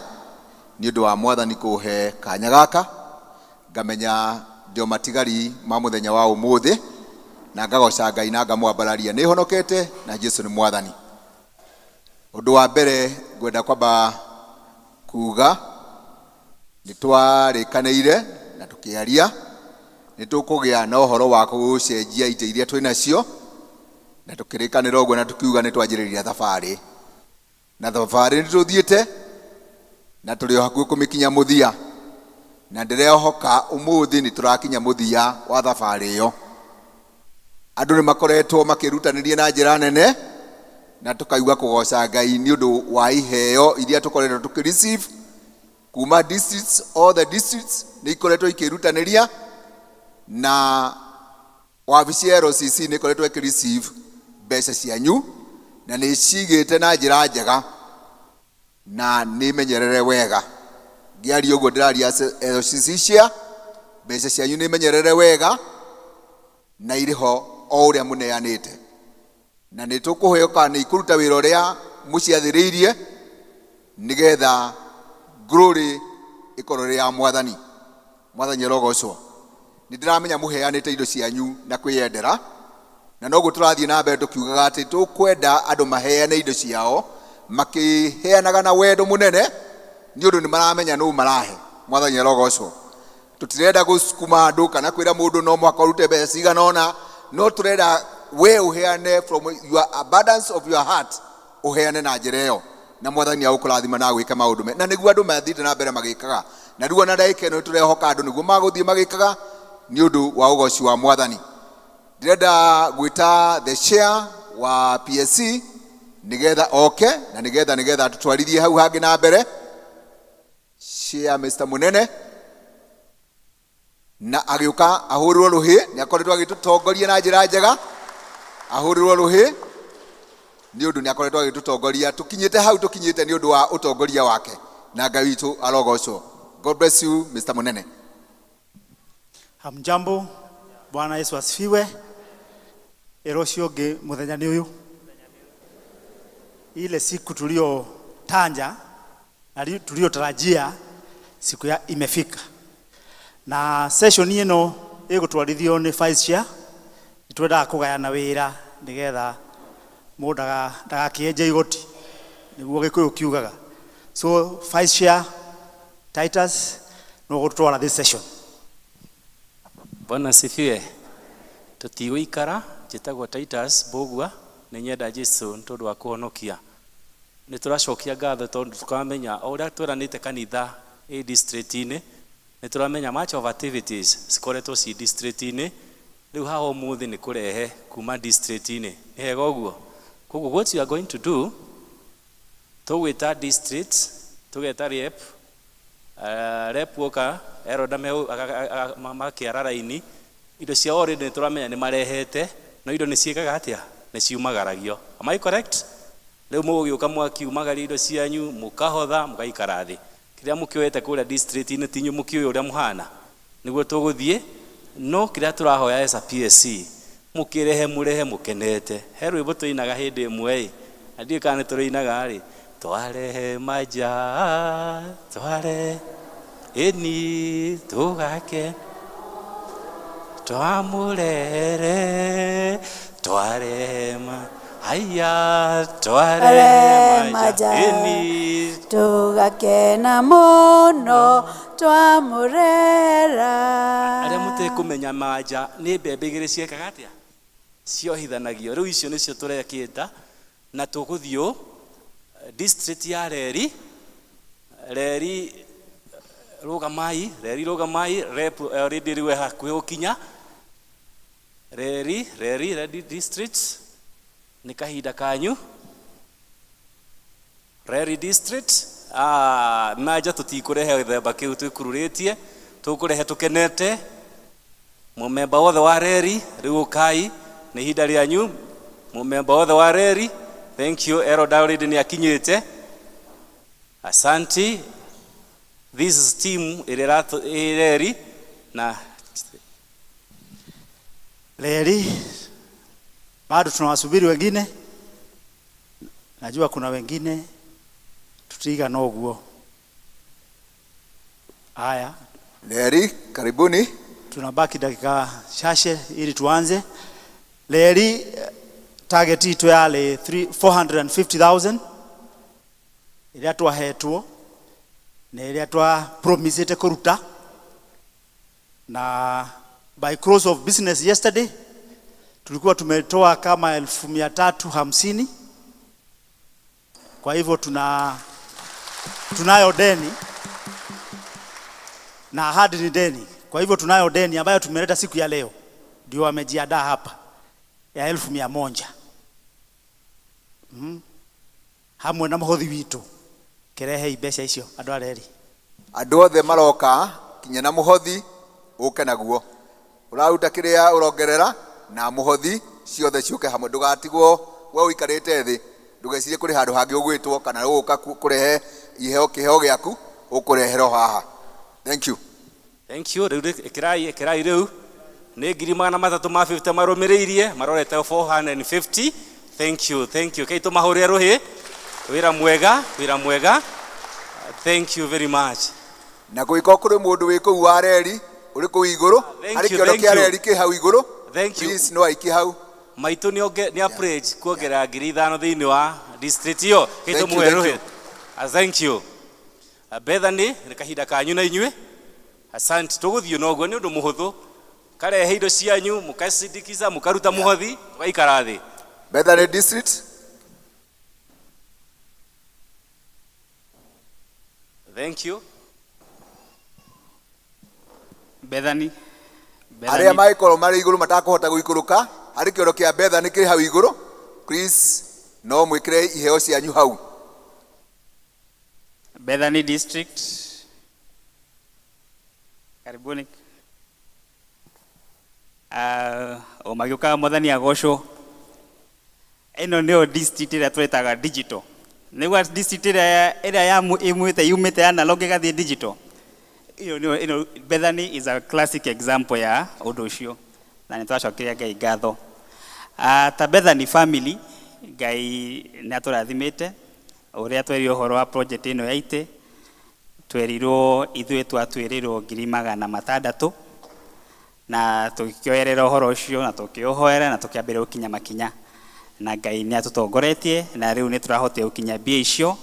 nĩ ũndũ wa Mwathani kũhe kanya gaka, ngamenya ndio matigari ma mũthenya wa ũmũthĩ, na ngagoca Ngai na ngamwambararia. Nĩ honokete na Jesu nĩ Mwathani. Ũndũ wa mbere ngwenda kwamba kuga nĩ twarĩkanĩire na tũkĩaria nĩ tũkũgĩa na ũhoro wa gũcenjia itĩ iria twĩ nacio, na tũkĩrĩkanĩra ũguo na tũkiuga nĩ twanjĩrĩria thabarĩ, na thabarĩ nĩ tũthiĩte na tũrĩ o hakuhĩ kũmĩkinya mũthia, na ndĩrehoka ũmũthĩ nĩ tũrakinya mũthia wa thabarĩ ĩyo. Andũ nĩ makoretwo makĩrutanĩria na njĩra nene, na tũkaigua kũgoca Ngai nĩ ũndũ wa iheo iria tũkoretwo tũkĩ-receive kuma districts, all the districts nĩ ikoretwo ikĩrutanĩria, na wabici ya LCC nĩ ĩkoretwo ĩkĩ-receive mbeca cianyu na nĩ cigĩte na njĩra njega na nĩ menyerere wega. Ngĩaria ũguo ndĩraria LCC cia mbeca cianyu nĩ menyerere wega na irĩ ho o ũrĩa mũneanĩte, na nĩ tũkũhoka nĩ ikũruta wĩra ũrĩa mũciathĩrĩirie nĩgetha glory ĩkorwo ĩrĩ ya Mwathani. Mwathani arogocwo. Nĩ ndĩramenya mũheanĩte indo cianyu na kwĩyendera, na noguo tũrathiĩ na mbere tũkiugaga atĩ tũkwenda andũ maheane indo ciao makĩheanaga na wendo mũnene, nĩ ũndũ nĩ maramenya nũ marahe. Mwathani arogocwo. Tũtirenda gũcukuma andũ kana kwĩra mũndũ no mũhaka ũrute mbeca cigana ũna, no tũrenda we ũheane from your abundance of your heart, ũheane na njĩra ĩyo, na Mwathani agũkũrathima na agwĩke maũndũ me na nĩguo andũ mathiĩte na mbere magĩkaga. Na rĩu ona ndagĩka ĩno nĩtũrehoka andũ nĩguo magũthiĩ magĩkaga nĩ ũndũ wa ũgoci wa Mwathani. Ndĩrenda gwĩta the chair wa PSC nĩgetha oke na nĩgetha atũtwarithie hau hangĩ na mbere. Chair Mr. Munene na agĩũka ahũrĩrwo rũhĩ, nĩ akoretwo agĩtũtongoria na njĩra njega, ahũrĩrwo rũhĩ. Nĩ ũndũ nĩ akoretwo agĩtũtongoria tũkinyĩte hau tũkinyĩte nĩ ũndũ wa ũtongoria wake na Ngai witũ arogocwo. God bless you, Mr. Munene. Hamjambo, Bwana Yesu asifiwe. Ĩro ũcio ũngĩ mũthenya nĩ ũyũ, ile siku tuliotanja na tuliotarajia siku ya imefika, na session ĩno ĩgũtwarithio nĩ vice chair. Nĩtwendaga kũgayana wĩra nĩgetha mũndũ ndagakĩenje igoti, nĩguo Gĩkũyũ kiugaga. So vice chair Titus no gũtwara this session. Bwana asifiwe. Tũtigũikara, njĩtagwo Titus Mbũgua, nĩ nyenda Jesu nĩ tondũ wa kũhonokia. Nĩ tũracokia ngatho tondũ tũkamenya o ũrĩa tweranĩte kanitha ĩ district-inĩ, nĩ tũramenya much of activities cikoretwo ci district-inĩ. Rĩu haha ũmũthĩ nĩ kũrehe kuma district-inĩ. Nĩ hega ũguo? Koguo what you are going to do, tũgwĩta district, tũgeta rep, rep woka eroda makĩara raini indo cia already nĩ tũramenya nĩ marehete, no indo nĩ ciĩkaga atĩa, nĩ ciumagaragio. Am I correct? Rĩu mũgũgĩũka mwakiumagaria indo cianyu, mũkahotha, mũgaikara thĩ. Kĩrĩa mũkĩoete kũrĩa district-inĩ tinyu mũkĩũĩ ũrĩa mũhana, nĩguo tũgũthiĩ. No kĩrĩa tũrahoya as a PSC, mũkĩrehe mũrehe mũkenete. He rwĩmbo tũinaga hĩndĩ ĩmwe ĩ, na ndiũĩ kana nĩ tũrũinaga rĩ, twarehe maja tware ĩni tũgake twamũrehere twarehe ma haya twarehe maja ĩni tũgakena mũno twamũrera. Arĩa mũtekũmenya manja nĩ mbembe igĩrĩ ciekaga atĩa, ciohithanagio. Rĩu icio nĩcio tũrekĩta na tũgũthiũ district ya Reri. Reri rũgamai, Reri rũgamai, rep already rĩu e hakuhĩ gũkinya. Reri, Reri, Reri district nĩ kahinda kanyu. Reri district, manja tũtikũrehe gĩthemba kĩu twĩkururĩtie, tũkũrehe tũkenete. Mũmemba wothe wa Reri, rĩu ũkai, nĩ ihinda rĩanyu. Mũmemba wothe wa Reri, thank you. Eroda already nĩ akinyĩte. Asanti. This is team ĩrĩa ĩ Reri na Reri bado tunawasubiri wengine, najua kuna wengine tutiga noguo. Haya, Reri, karibuni. Tunabaki dakika chache ili tuanze. Reri target itu yale 450,000 iria twahetwo na iria twa promisete kuruta, na by close of business yesterday tulikuwa tumetoa kama 350,000. Kwa hivyo tunayo deni na ahadi ni deni. Kwa hivyo tunayo deni ambayo tumeleta siku ya leo, ndio wamejiandaa hapa, ya 100,000. Hamwe na mũhothi witũ kerehe mbeca icio andũ a Reri. Andũ othe maroka kinya na mũhothi ũke naguo, ũraruta kĩrĩa ũrongerera na mũhothi ciothe ciũke hamwe, ndũgatigwo we ũikarĩte thĩ, ndũgecirie kũrĩ handũ hangĩ ũgwĩtwo kana ũgũka kũrehe iheo kĩheo gĩaku ũkũreherwo haha. Thank you. Thank you. Rĩu ĩkĩrai, ĩkĩrai rĩu nĩ 350 marũmĩrĩirie marorete 450. Thank you, thank you. Kei tũmahũrĩre rũhĩ. Wĩra mwega, wĩra mwega. Thank you very much. Na gũgĩkorwo kũrĩ mũndũ wĩ kũu wa Reri ũrĩ kũu igũrũ, Thank harĩ you, kĩondo thank kĩa you. Reri kĩ hau igũrũ. Thank you. Please no aikie hau. Maitũ nĩ approach kuongerera 5,000 thĩinĩ wa district ĩyo. Kei Thank you, tũmũhe thank rũhĩ. you. Thank you. Bethany, nĩ kahinda kanyu na inyuĩ. Asante. Tũgũthiĩ noguo nĩ ũndũ mũhũthũ. Karehe indo cianyu, mũkacindikiza, mũkaruta mũhothi, mũgaikara thĩ. Bethany district. Thank you. Bethany. Arĩa mangĩkorwo marĩ igũrũ matakũhota gũikũrũka, harĩ kĩoro kĩa Bethany kĩrĩ hau igũrũ. Please no mwĩkĩre iheo cianyu hau. Bethany district. Karibuni. O magĩũkaga Mwathani agocwo. Ĩno nĩyo district ĩrĩa twĩtaga digital. Nĩguo district ĩrĩa ya imwĩte yumĩte analog ĩgathiĩ digital. Ĩyo nĩyo ĩno Bethany is a classic example ya ũndũ ũcio. Na nĩ twacokeria Ngai ngatho. Ta Bethany family, Ngai nĩ atũrathimĩte ũrĩa twerirwo ũhoro wa project ĩno ya itĩ, twerirwo ithuĩ twatwĩrĩrwo 600,000 na tũkĩoerera ũhoro ũcio na tũkĩũhoera na tũkĩambĩrĩria gũkinya makinya, na Ngai nĩ atũtongoretie na rĩu nĩ tũrahotire gũkinya mbia icio.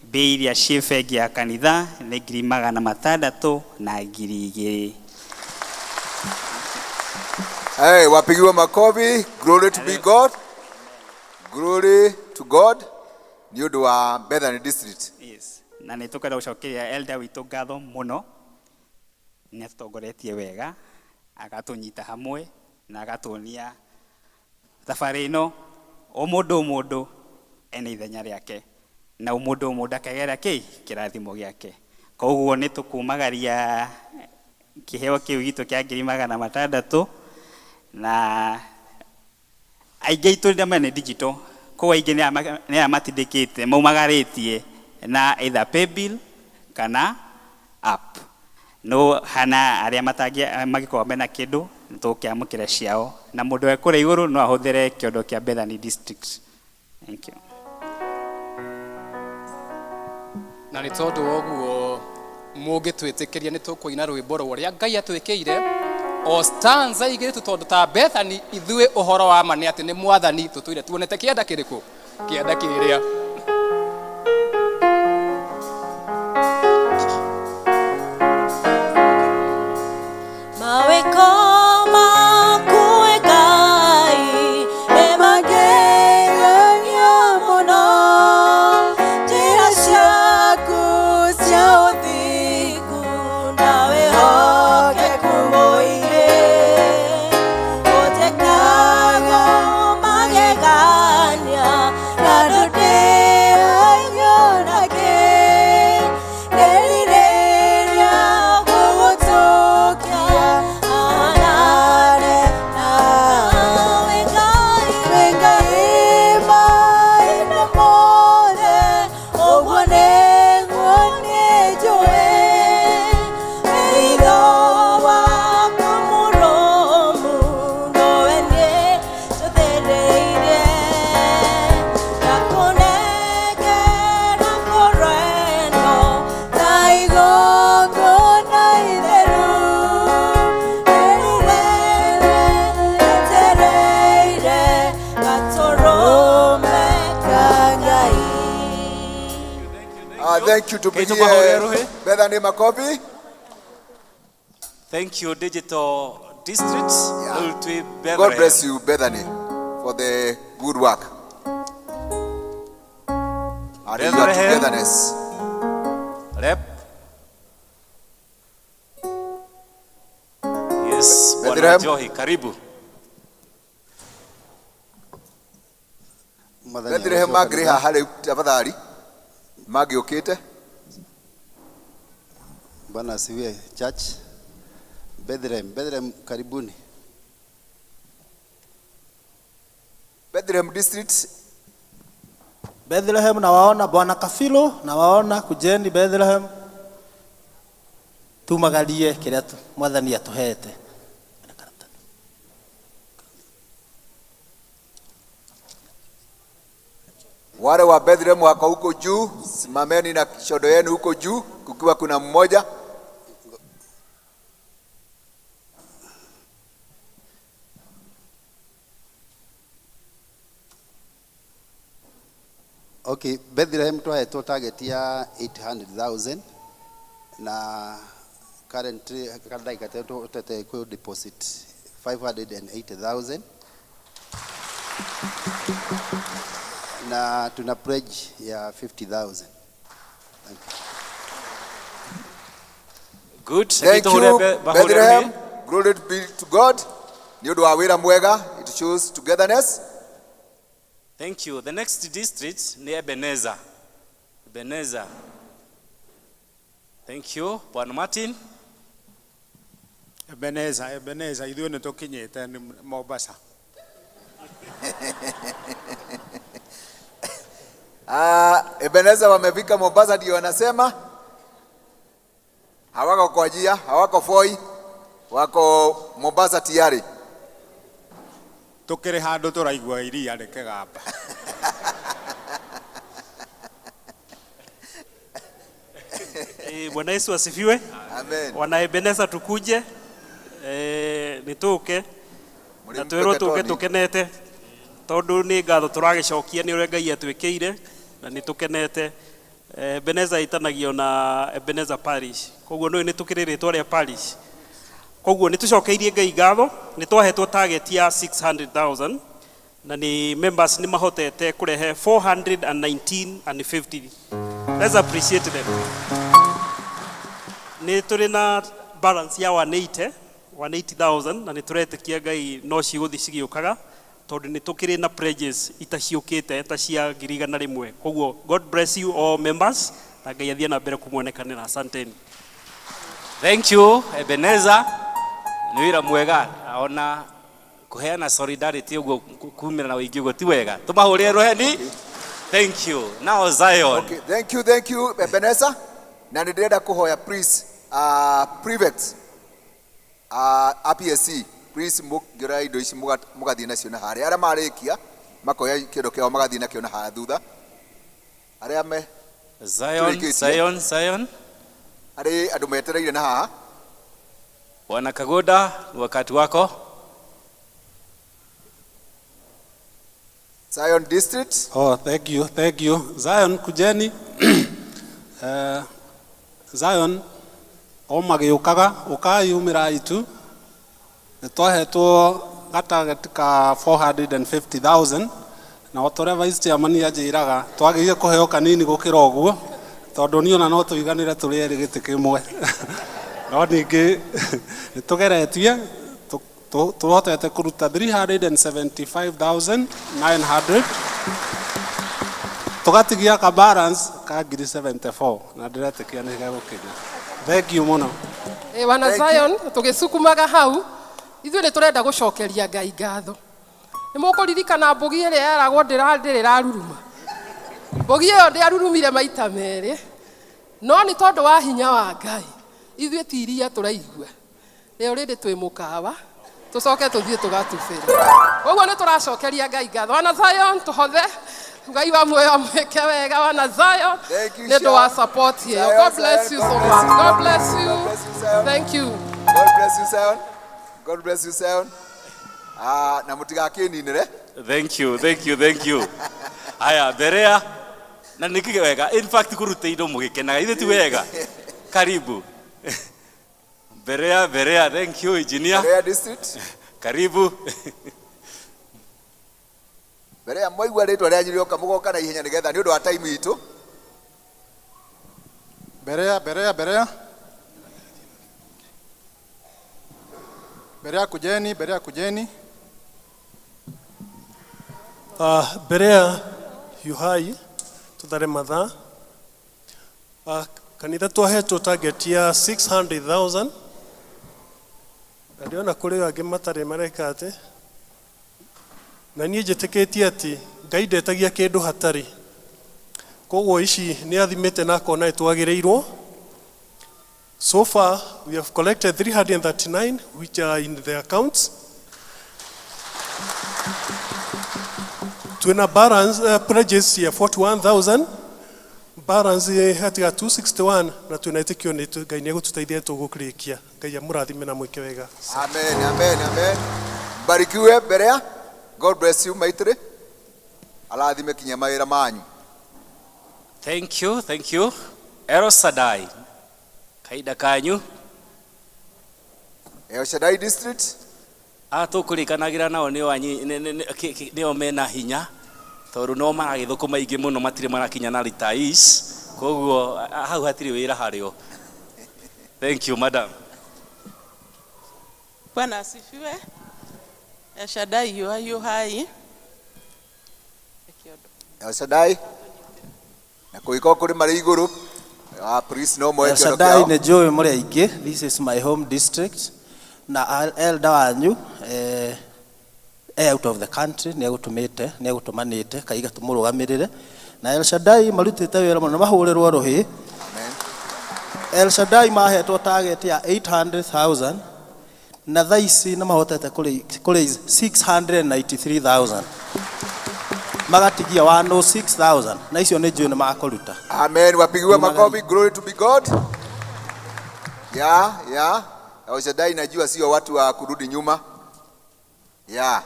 Mbia iria ciĩ bengi ya kanitha nĩ 602,000. Hey, wapigiwe makofi. Glory to be God. Glory to God. Nĩ ũndũ wa Bethany District. Yes. Na nĩ tũkwenda gũcokeria elder witũ ngatho mũno, nĩ atũtongoretie wega, agatũnyita hamwe na agatuonia thabarĩ ĩno o mũndũ o mũndũ ena ithenya rĩake na o mũndũ o mũndũ akagera kĩ kĩrathimo gĩake. Koguo nĩ tũkumagaria kĩheo kĩu gitũ kĩa 600,000 na aingĩ aitũ nĩ mene digital, koguo aingĩ nĩ aya matindĩkĩte maumagarĩtie na either paybill kana app, no hana arĩa mangĩkorwo mena kĩndũ nĩtũkĩamũkĩra ciao, na mũndũ we kũrĩa igũrũ no ahũthĩre kĩondo kĩa Bethany District. Thank you. Na nĩ tondũ wa ũguo mũngĩtwĩtĩkĩria nĩ tũkũina rwĩmbo rwa ũrĩa Ngai atwĩkĩire o stanza igĩrĩ tu, tondũ ta Bethany ithuĩ ũhoro wa ma nĩ atĩ nĩ Mwathani tũtũire tuonete kĩanda kĩrĩkũ, kĩanda kĩrĩa. Thank you to be here. Bethany makofi. Thank you, Digital District. Yeah. God bless you, Bethany, for the good work. And your togetherness. Rep. Yes, Bwana Johi, karibu. Bethlehem magri haha rĩu tafadhali. Magiũkĩte. Bwana asifiwe church. Bethlehem, Bethlehem karibuni. Bethlehem District. Bethlehem nawaona Bwana Kafilo, nawaona kujeni Bethlehem. Tumagarie kiria Mwathani atuhete. Wale wa Bethlehem wako huko juu, simameni na shodo yenu huko juu, kukiwa kuna mmoja. Okay, Bethlehem twahetwo target ya 800,000 na currently ndagĩka tũtete kwĩ deposit 580,000 na tuna pledge ya 50,000. Thank you. Good. Thank you, Bethlehem. Glory be to God. Nĩ ũndũ wa wĩra mwega. It shows togetherness. Thank you. The next district ni Ebenezer. Ebenezer. Thank you. Bwana Martin. Ebenezer, Ebenezer, ithuĩ nĩ tũkinyĩte nĩ Mombasa. Ah, Ebeneza wamefika Mombasa ndio wanasema hawako kwa njia, hawako Voi, wako Mombasa tayari. Tukiri handu turaigua iria rikigamba. Bwana Yesu asifiwe. Amen. Wana Ebeneza tukuje nĩ tũke na twĩrwo tũke tũkenete tondũ nĩ ngatho tũragĩcokia nĩ ũrĩa Ngai atwĩkĩire na nĩ tũkenete. Ebeneza ĩtanagio na Ebeneza Parish, koguo nĩ nĩ tũkĩrĩ rĩtwa rĩa parish, koguo nĩ tũcokeirie Ngai ngatho. Nĩ twahetwo target ya 600,000 na nĩ members nĩ mahotete kũrehe 419 and 50. Let's appreciate them. Nĩ tũrĩ na balance ya 180,000 na nĩ tũretĩkia Ngai no cigũthiĩ cigĩũkaga tondũ nĩ tũkĩrĩ na pledges itaciũkĩte ta cia 100,000. Koguo God bless you all members na Ngai athiĩ na mbere kũmuonekanĩra. Asanteni. Thank you Ebeneza, nĩ wĩra mwega ona kũheana solidarity ũguo kumĩra na ũingĩ ũguo ti wega, tũmahũrĩre rũheni. Thank you. Now Zion. Okay, thank you, thank you Ebeneza. Na nĩ ndĩrenda kũhoya please, prefects APSC, please mũngĩoya indo ici mũgathiĩ nacio na harĩa arĩa marĩkia makoya kĩndũ kĩao magathiĩ nakĩo na harĩa thutha arĩa me Zion, tũrĩkĩtie. Zion, Zion. Harĩ andũ metereire na haha. Bwana Kagoda, ni wakati wako. Zion District. Oh, thank you, thank you. Zion, kujeni. Zion, o magĩũkaga, ũkai umĩra itu. Nĩ twahetwo gatagatĩ ka 450,000 na o ta ũrĩa vice chairman anjĩraga twagĩrĩire kũheo kanini gũkĩra ũguo tondũ niĩ ona no tũiganĩre tũrĩ erĩ gĩtĩ kĩmwe. No ningĩ nĩ tũgeretie tũhotete kũruta 375,900 tũgatigia ka balance ka ngiri 74 na ndĩretĩkia nĩ gegũkinya. Thank you mũno. Wana Thank you. Zion tũgĩcukumaga hau ithuĩ nĩ tũrenda gũcokeria Ngai ngatho. Nĩ mũkũririkana mbũgi ĩrĩa yeragwo ndĩrarĩ ĩraruruma. Mbũgi ĩyo ndĩarurumire maita merĩ, no nĩ tondũ wa hinya wa Ngai ithuĩ ti iria tũraigua. Rĩo rĩrĩ twĩ mũkawa tũcoke tũthiĩ tũgatubĩre. Koguo nĩ tũracokeria Ngai ngatho. Wana Zion tũhothe Ngai wa muoyo amwĩke wega. Wana Zion Thank you, nĩ ũndũ wa Sharon. support ĩyo. Zion, God bless Zion, you God so bless much. you. God bless you. God bless you, Zion. Thank you. God bless you, Zion. God bless you, Zion. Ah, na mũtigakĩninĩre. Thank you, thank you, thank you. Haya, Berea na nĩkĩ wega. In fact kũrutĩirwo mũgĩkenaga ithuĩ ti wega. Karibu. Berea, Berea, thank you engineer. Berea District. Karibu. Berea mwaigua rĩtwa rĩanyu rĩoka mũgoka na ihenya nĩgetha nĩ ũndũ wa time itũ. Berea, Berea, Berea. Berea kujeni, Berea kujeni. Berea yuhai tuthare mathaa. Kanitha twahetwo target ya 600,000 na ndĩrona kũrĩ angĩ matarĩ mareka atĩ, na niĩ njĩtĩkĩtie atĩ Ngai ndetagia kĩndũ hatarĩ, koguo ici nĩ athimĩte na akona nĩ twagĩrĩirwo. So far we have collected 339 which are in the accounts. Twina balance pledges ya 41,000 balance hatiga 261 na twina ĩtĩkio nĩ Ngai nĩ egũtũteithia tũgũkĩrĩkia. Ngai amũrathime na mwĩke wega. Amen, amen, amen. Mbarikiwe Berea. God bless you maitri. Arathime kinya mawĩra manyu. Thank you, thank you. El Shaddai. Kaida kanyu. El Shaddai District. A tũkũrĩkanagira nao nĩo nĩo mena hinya tondũ no maragĩthũkũma aingĩ mũno matirĩ marakinya na retirees, koguo hau hatirĩ wĩra harĩo. Thank you madam. Bwana asifiwe. El Shaddai yu yu hai. El Shaddai. Na kũgĩkorwo kũrĩ marĩ igũrũ wa priest no moe El kĩondo Shaddai kĩao. nĩ njũĩ mũrĩ aingĩ. This is my home district na elder wanyu Out of the country nĩ egũtũmĩte, nĩ egũtũmanĩte kaiga tũmũrũgamĩrĩre. Na El Shaddai marutĩte wĩra mũno, mahũrĩrwo rũhĩ. El Shaddai mahetwo target ya 800,000 na thaa ici nĩ mahotete kũ raise 693,000, magatigia 106,000, na icio nĩ njũĩ nĩ makũruta. Amen. Wapigiwe makofi. Glory to be God. Yeah. El Shaddai najua sio watu wa kurudi nyuma. Yeah.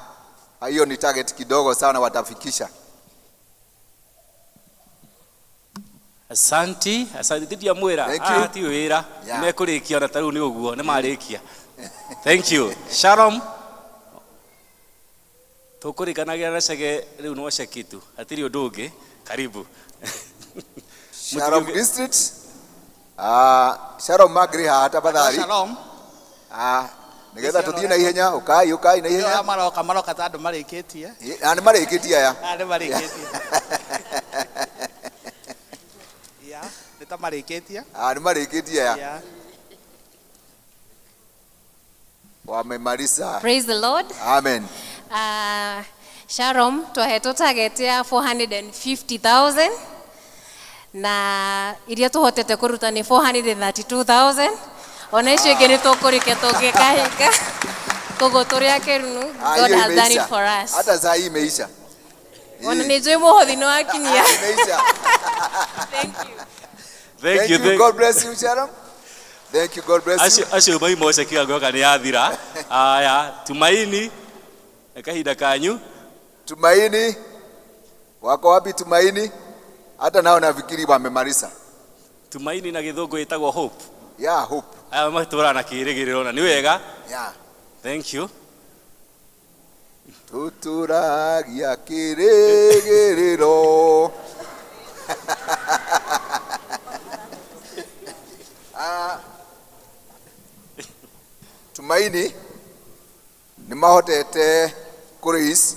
Hiyo ni target kidogo sana watafikisha. Asanti, asanti ndiria mwira. Thank you. Ah, ti wira. Yeah. Mekurikia ona ta riu ni uguo ni marikia. Thank you. Shalom. Tukurikanagira na cege riu no ceki tu. Hatiri undu ungi. Karibu. Shalom District. Shalom Magri haha tafadhali. Shalom. Nigetha tuthie na ihenya, ukai ukai na ihenya. Maroka maroka ta andu marikitie. Na nĩ marĩkĩtie aya. Ah, nĩ marĩkĩtie. Yeah, nĩ ta marĩkĩtie. Ah, nĩ marĩkĩtie aya. Yeah. Wamemaliza. Praise the Lord. Amen. Shalom, twahetwo target ya 450,000 na iria tuhotete kuruta ni 432,000. Ona icio ingĩ nĩ tũkũrĩkia tũngĩkahĩka. Koguo tũrĩ akenu, Ah, God hiyo has done it imeisha. for us. Hata saa hii imeisha. Ona nĩ njũĩ mũhothi nĩ wakinyia. Imeisha. Thank you. Thank you. Thank God bless you, Shalom. Thank you. God bless you. Acio acio maima ceki ngoka nĩ yathira. Aya, Tumaini kahinda kanyu. Tumaini wako wapi Tumaini? Hata nao nafikiri wamemaliza. Tumaini na gĩthũngũ ĩtagwo hope. Yeah, hope. Aya matũraga na kĩĩrĩgĩrĩro na nĩ wega. Yeah. Thank you. Tuturagia kĩrĩgĩrĩro. Ah, Tumaini nĩ mahotete kũ raise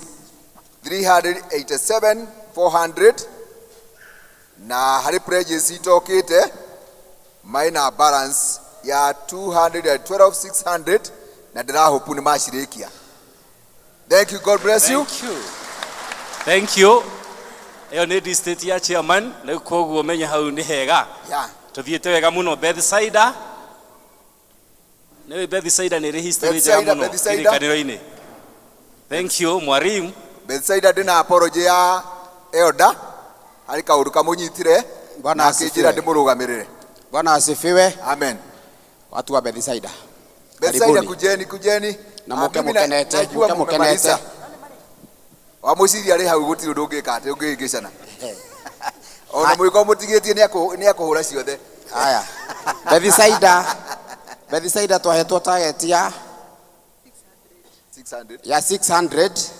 387,400 na harĩ pledges itokĩte maina balance ya 212,600 na ndĩrahopu nĩ macirĩkia. Thank you. God bless you. Thank you. Thank you. Ĩyo nĩ district ya chairman, rĩu koguo menye hau nĩ hega. Yeah. Tuthiĩte wega mũno. Bethsaida. Nĩ Bethsaida nĩ ĩrĩ history njega Bethsaida, mũno Bethsaida. kĩrĩkanĩro-inĩ. Thank you mwalimu. Bethsaida ndĩna apology ya elder harĩ kaũndũ kamũnyitire Bwana na akĩnjĩra asifiwe. ndĩmũrũgamĩrĩre. Bwana asifiwe. Amen. Watu wa Bethsaida. Bethsaida Karibuni. kujeni kujeni. Na Ah, muke mimi mukenete, najua muke mukenete. mumemaliza. Wamũciria arĩ hau gũtirĩ ũndũ ũngĩka atĩ ũngĩhĩngĩcana. Ona mũgĩkorwo mũtigĩtie nĩ akũhũra ciothe. Haya. Bethsaida. Bethsaida twahetwo target ya 600. ya 600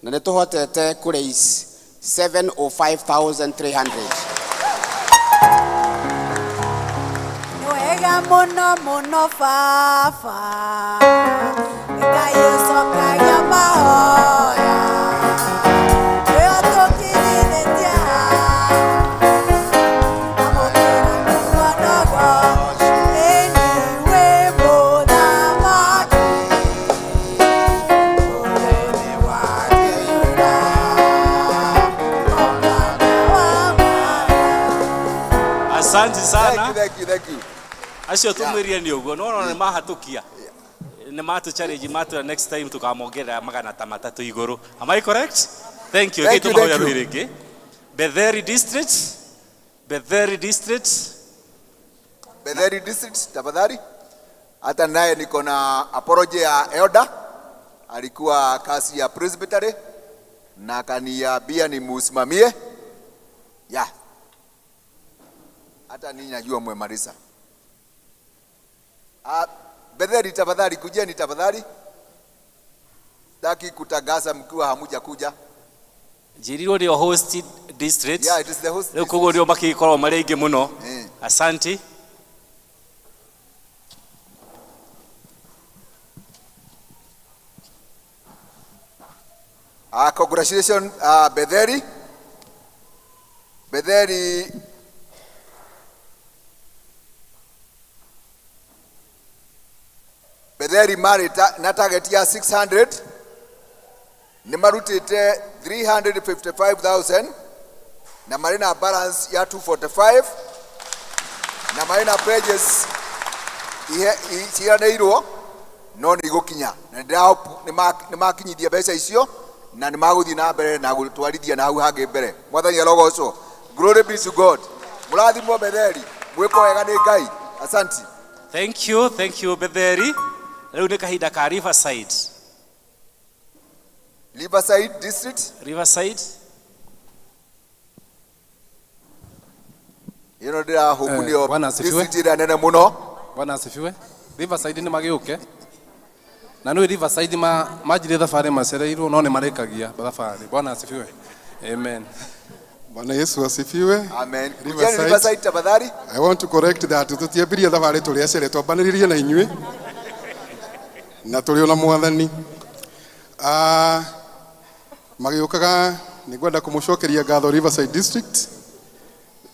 na nĩ tũhotete kũ raise 705,300. Nĩ wega mũno mũno baba, Ngai ũcokagia mahoya. Nĩwe ũtũkinyithĩtie haha, amũkĩra mũnogo, ĩni wĩ mũthamaki, mũrĩmi wa Juda, mwana wa Asante sana. Thank you, thank you, thank you. Acio tumwĩrire nĩ ũguo no nĩ mahatũkia nĩ matũ challenge matũ next time tukamongerera magana ta matatũ igũrũ. Am I correct? Thank you. Thank you, Gĩtũ mahoya thank you. rũhĩ rĩngĩ. Betheri District. Betheri District. Betheri District tafadhali. Hata naye niko na apology ya elder, alikuwa kasi ya presbytery na akaniambia nimusimamie. Yeah. Hata ninyi najua mmemaliza. Ah, Betheri tafadhali kujeni tafadhali. Sitaki kutangaza mkiwa hamuja kuja. Njĩrirwo nĩo host district. Yeah, it is the host. Rĩu koguo nĩo makĩkorwo marĩ aingĩ mũno. Eh. Asante. Congratulations, Betheri. Betheri Betheri marĩ na target ya 600 Nĩ marutĩte 355,000 na marĩ na balance ya 245 na marĩ na pledges ciranĩirwo no nĩ igũkinya na nĩ ndĩrahope nĩ makinyithia mbeca icio na nĩ magũthiĩ na mbere na gũtwarithia na hau hangĩ mbere. Mwathani arogocwo. Glory be to God. Mũrathimwo Betheri, mwĩko wega nĩ Ngai. Asanti. Thank you, thank you Betheri. Rĩu nĩ kahinda ka Riverside. Riverside District. Riverside. Ĩno ndĩrahope nĩyo Bwana asifiwe. district ĩrĩa nene mũno. Bwana asifiwe. Riverside nĩ magĩũke na nĩ Riverside manjirie thabarĩ macereirwo no nĩ marĩkagia thabarĩ. Bwana asifiwe. Amen. Bwana Yesu asifiwe. Amen. Kujeni Riverside tafadhali. I want to correct that tutiambirie thabarĩ tũrĩ acere twambanĩrĩrie na inyuĩ na tũrĩ ona mwathani. Magĩũkaga nĩ ngwenda kũmũcokeria ngatho Riverside District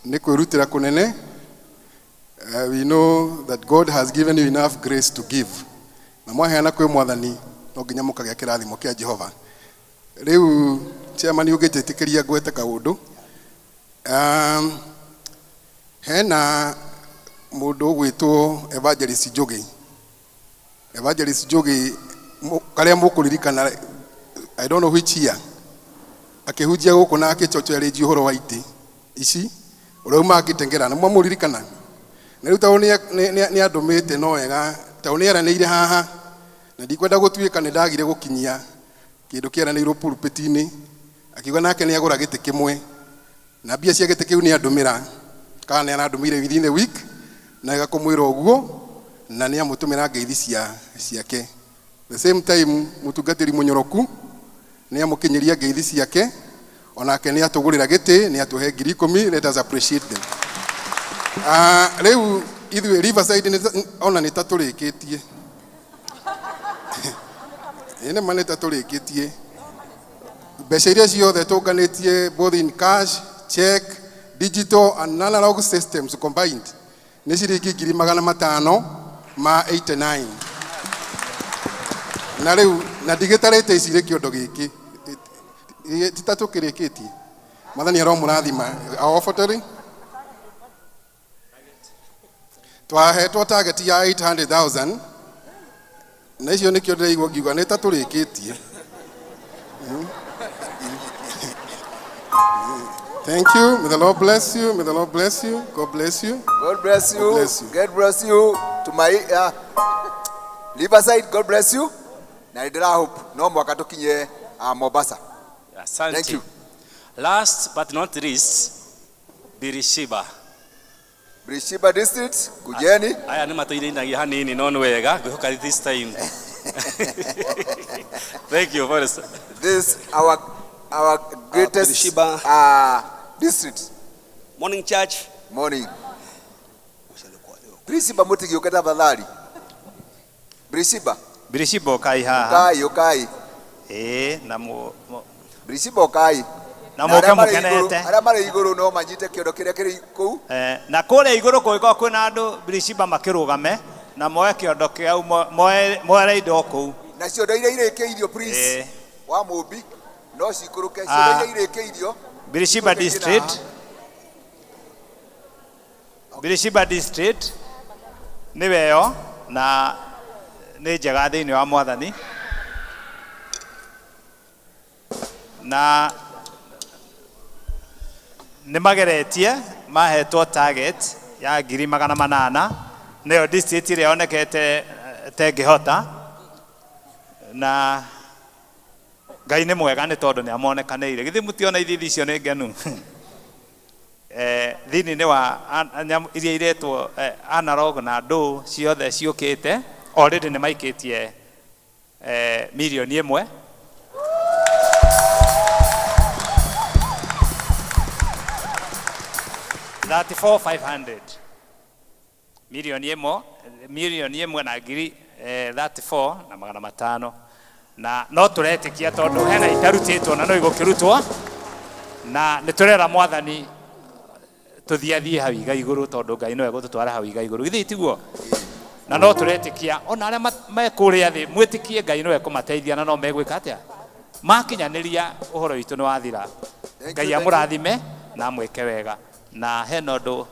nĩ kwĩrutĩra kũnene. We know that God has given you enough grace to give. Na mwaheana kwĩ mwathani no nginya mũkagĩa kĩrathimo kĩa Jehova. Rĩu chairman ũngĩnjĩtĩkĩria ngwete kaũndũ. Hena mũndũ ũgwĩtwo Evangelist Njugi. Evangelist Njugi karĩa mũkũririkana, I don't know which year, akĩhunjia gũkũ na akĩcocoeria ũhoro wa itĩ ici ũrĩa uma akĩtengera na mwamũririkana. Na rĩu tondũ nĩ andũmĩte no wega tondũ nĩ eranĩire haha na ndikwenda gũtuĩka nĩ ndagire gũkinyia kĩndũ kĩeranĩirwo pulpit-inĩ, akiuga nake nĩ agũra gĩtĩ kĩmwe na mbia cia gĩtĩ kĩu nĩ andũmĩra kana nĩ arandũmĩire within the week na ĩgakũmwĩra ũguo na nĩ amũtũmĩra ngeithi ciake. The same time mũtungatĩri mũnyoroku nĩ amũkinyĩria ngeithi ciake onake nĩ atũgũrĩra gĩtĩ nĩ atũhe 10,000. Let us appreciate them. Rĩu ithuĩ Riverside ona nĩ ta tũrĩkĩtie. Ĩ nĩ ma nĩ ta tũrĩkĩtie. Mbeca iria ciothe tũnganĩtie both in cash, check, digital and analog systems combined nĩ ciringi 589. Na rĩu na ndigĩtarĩte icirĩ kĩondo gĩkĩ ti ta tũkĩrĩkĩtie. Mwathani aromũrathima. Our offertory twahetwo target ya 800,000 na icio nĩkĩo ndĩraigua ngiuga nĩ ta tũrĩkĩtie. Thank you. May the Lord bless you. May the Lord bless you. God bless you. God bless you. God bless you. God bless you. To my Riverside, God bless you. Na ndĩrahope no mwaka tũkinye Mombasa. Asante. Thank you. Last but not least, Birishiba. Birishiba District, kujeni. Aya nĩ matũinainagia hanini no nĩ wega ngwĩhoka this time. Thank you, Forrest. This our greatest district. Morning church. Morning. Birishiba mũtigĩũke tafadhali. Birishiba. Birishiba ũkai haha. Ũkai, ũkai. Ĩĩ, na Birishiba ũkai. Na mũke mũkenete. Arĩa marĩ igũrũ no manyite kĩondo kĩrĩa kĩrĩ kũu. Na kũrĩa igũrũ kũngĩkorwo kwĩna andũ Birishiba makĩrũgame na moe kĩondo kĩau moere indo kũu. Na ciondo iria irĩkĩirio please. Wa mũmbi no cikũrũke ciondo iria irĩkĩirio. Birishiba District. Birishiba District nĩwe yo na nĩ njega thĩinĩ wa mwathani na nĩ mageretie mahetwo target ya 800,000 nĩyo district ĩrĩa yonekete tengĩhota na Ngai nĩ mwega nĩ tondũ nĩ amonekanĩire. Githĩ mũtiona ithithi icio nĩ ngenu? Thĩinĩ wa iria iretwo analog na ndũ ciothe ciũkĩte already nĩ maikĩtie 1,000,000. $34,500. 1,000,000, 1,000,000 na ngiri 34 na magana matano. Na no tũretĩkia tondũ hena itarutĩtwo na no igũkĩrutwo na nĩ tũrera mwathani tũthiathiĩ hau iga igũrũ tondũ Ngai no egũtũtwara hau iga igũrũ. Githĩ tiguo? Na no tũretĩkia ona arĩa me kũrĩa thĩ mwĩtĩkie Ngai no ekũmateithia na no megwĩka atĩa? Makinyanĩria ũhoro witũ nĩ wathira. Thank Ngai you, thank you. amũrathime na amwĩke wega. Na hena ũndũ.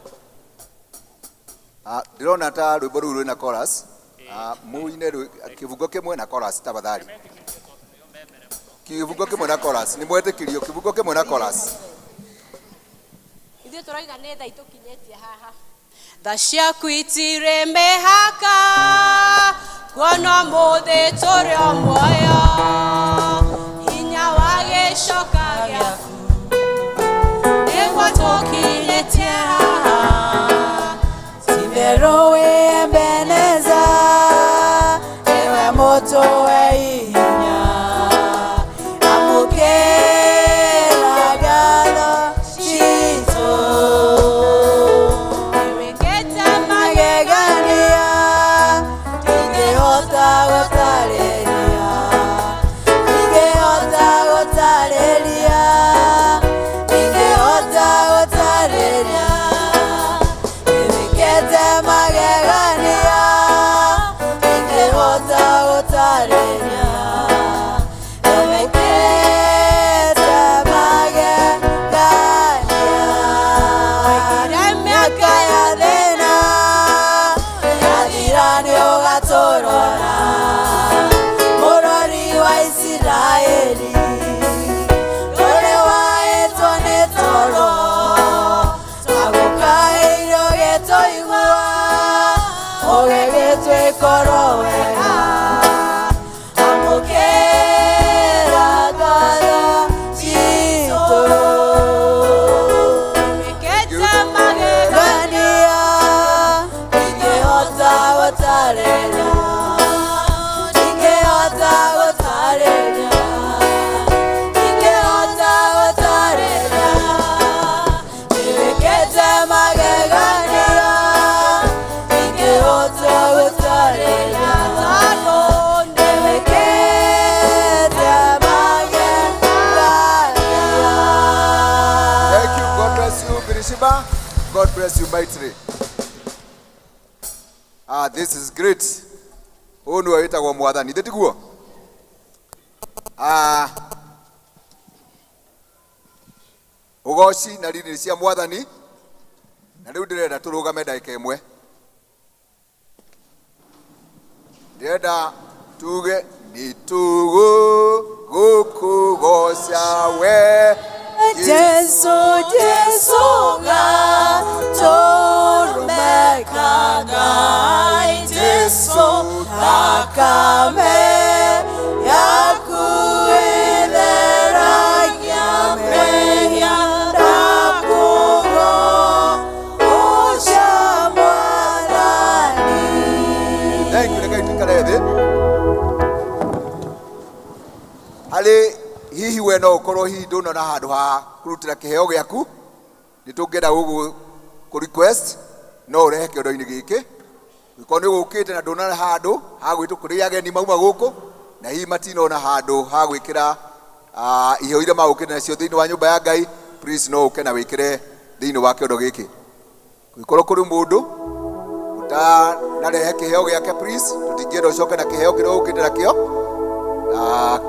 Ah, ndĩrona ta rwĩmbo rũu rwĩna chorus. Ah, mũine kĩbungo kĩmwe na chorus tafadhali. Kĩbungo kĩmwe na chorus, nĩ mwetĩkĩrio kĩbungo kĩmwe na chorus. Ithuĩ tũrauga nĩ tha itũkinyĩtie haha. Tha ciaku itirĩ mĩhaka, kuona ũmũthĩ tũrĩ o muoyo, hinya wa gĩcoka gĩaku nĩguo tũkinyĩtie haha. Titherũ wĩ Ebeneza, nĩwe mũtũhe hinya, amũkĩra ngatho citũ. Nĩwĩkĩte Magegania, ndingĩhota gũtarĩria, ndingĩhota gũtarĩria, ndingĩhota gũtarĩria. Nĩwĩkĩte magegania, ndingĩhota gũtarĩria. Nĩwĩkĩte magegania. Waigire Mĩaka ya thĩna yathira nĩũgatũrora, mũrori wa Isiraeli, ndũrĩ waĩtwo nĩ toro, twagũkaĩire ũgĩtũigua, ũgĩgĩtwĩkoro wega. Amũkĩra ngatho citũ. Nĩwĩkĩte magegania, ndingĩhota gũtarĩria, ndingĩhota gũtarĩria, ndingĩhota gũtarĩria. Nĩwĩkĩte magegania, ndingĩhota gũtarĩria, tondũ nĩwĩkĩte magegania. Thank you. God bless you, Birishiba. God bless you mightily. Ah, this is great. Ũyũ nĩwe wĩtagwo mwathani, ithe tiguo? Ah, ũgoci na riri cia mwathani, na rĩu ndĩrenda tũrũgame ndagĩka ĩmwe. Ndĩrenda tuge nĩ tũgũkũgoca we Jesu, Jesu gatũrũmeka Ngai, Jesu thakame yaku ĩtheragia mehia, ndakũgooca Mwathani. Thank you, reke tuikare thĩ. Harĩ hihi we no ũkorwo hihi ndũnona handũ ha kũrutĩra kĩheo gĩaku, nĩ tũngĩenda gũgũ kũ request no ũrehe kĩondo-inĩ gĩkĩ. Angĩkorwo nĩ ũgũkĩte na ndũnona handũ ha gwĩtwo, kũrĩ ageni mauma gũkũ na hihi matinona handũ ha gwĩkĩra iheo iria magũkĩte nacio thĩinĩ wa nyũmba ya Ngai, please no ũke na wĩkĩre thĩinĩ wa kĩondo gĩkĩ. Kũngĩkorwo kũrĩ mũndũ ũtanarehe kĩheo gĩake, please tũtingĩenda ũcoke na kĩheo kĩrĩa ũkĩte nakĩo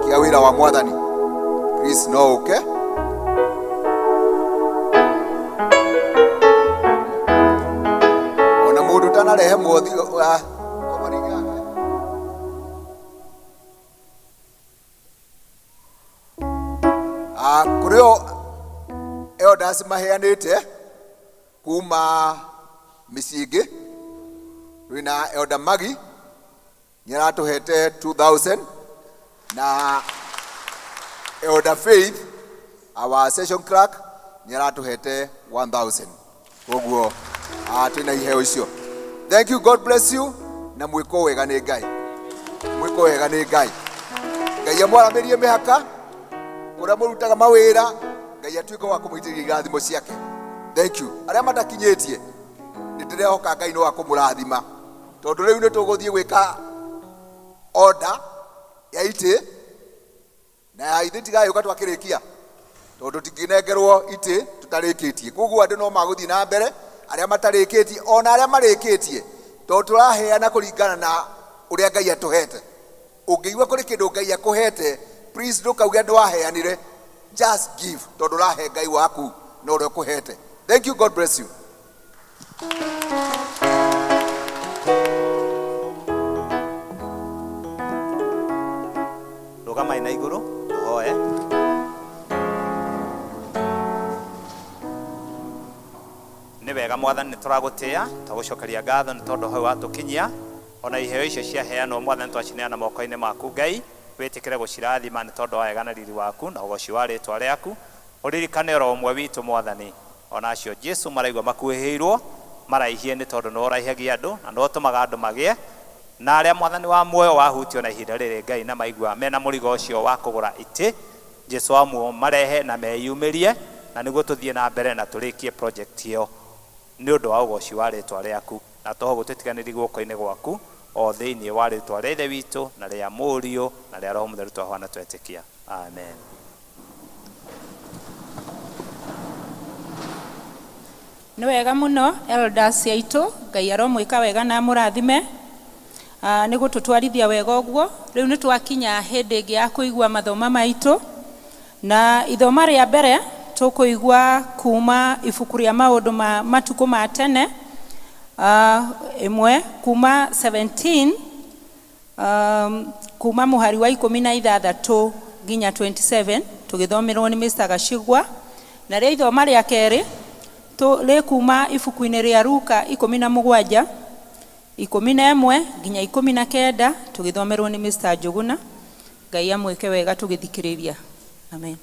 kĩa wĩra wa mwathani, please no ũke. Ona mũndũ ũtanarehe mwothi offering yake. Kũrĩ o elders maheanĩte kuma mĩciĩ ĩngĩ, twĩna Elder Magi nĩ aratũhete 2000 na Elder Faith, our session clerk, nĩ aratũhete 1000. Koguo twĩna iheo icio. Thank you, God bless you, na mwĩkwo wega nĩ Ngai, mwĩkwo wega nĩ Ngai. Ngai amwaramĩrie mĩhaka kũrĩa mũrutaga mawĩra, Ngai atuĩke wa kũmũitĩrĩria irathimo ciake. Thank you. Arĩa matakinyĩtie nĩ ndĩrehoka Ngai nĩ wa kũmũrathima, tondũ rĩu nĩ tũgũthiĩ gwĩka order ya itĩ, na itĩ tigagĩũka twakĩrĩkia, tondũ tũtingĩnengerwo itĩ tũtarĩkĩtie. Koguo andũ no magũthiĩ na mbere, arĩa matarĩkĩtie ona arĩa marĩkĩtie, tondũ tũraheana kũringana na ũrĩa Ngai atũhete. Ũngĩigua kũrĩ kĩndũ Ngai akũhete, Please ndũkauge ndwaheanire, just give, tondũ ũrahe Ngai waku na ũrĩa ũkũhete. Thank you, God bless you. Rũgamai na igũrũ tũhoe. Nĩ wega mwathani, nĩ tũragũtĩa, twagũcokeria ngatho nĩ tondũ hau watũkinyia. Ona iheo icio ciaheanwo mwathani, twacineana moko-inĩ maku Ngai, wĩtĩkĩre gũcirathima nĩ tondũ wa wega na riri waku na ũgoci wa rĩtwa rĩaku. Ũririkane oro ũmwe witũ mwathani, ona acio Jesu maraigua makuhĩhĩirwo maraihie nĩ tondũ nĩwe ũraihagia andũ na nĩwe ũtũmaga andũ magĩe na arĩa mwathani wa muoyo wahutio na ihinda rĩrĩ Ngai, na maigua mena mũrigo ũcio wa kũgũra itĩ, Jesu wa muoyo marehe na meyumĩrie, na nĩguo tũthiĩ na mbere na tũrĩkie project ĩyo nĩ ũndũ wa ũgoci wa rĩtwa rĩaku, na toho gũtũtiganĩria guoko-inĩ gwaku, o thĩinĩ wa rĩtwa rĩa Ithe witũ na rĩa Mũriũ na rĩa Roho Mũtheru twahoya na twetĩkia, amen. Nĩ wega mũno elders aitũ, Ngai aromwĩka wega na amũrathime nĩ gũtũtwarithia wega ũguo. Rĩu nĩ twakinya hĩndĩ ĩngĩ ya kũigua mathoma maitũ, na ithoma rĩa mbere tũkũigua kuma ibuku rĩa maũndũ ma matukũ ma tene, ĩmwe kuma 17, kuma mũhari wa 16 nginya 27, tũgĩthomerwo nĩ Mr. Gacigwa. Na rĩa ithoma rĩa kerĩ rĩ kuma ibuku-inĩ rĩa Luka 17 11 nginya 19, tũgĩthomerwo nĩ Mr. Njuguna. Ngai amwĩke wega tũgĩthikĩrĩria. Amen.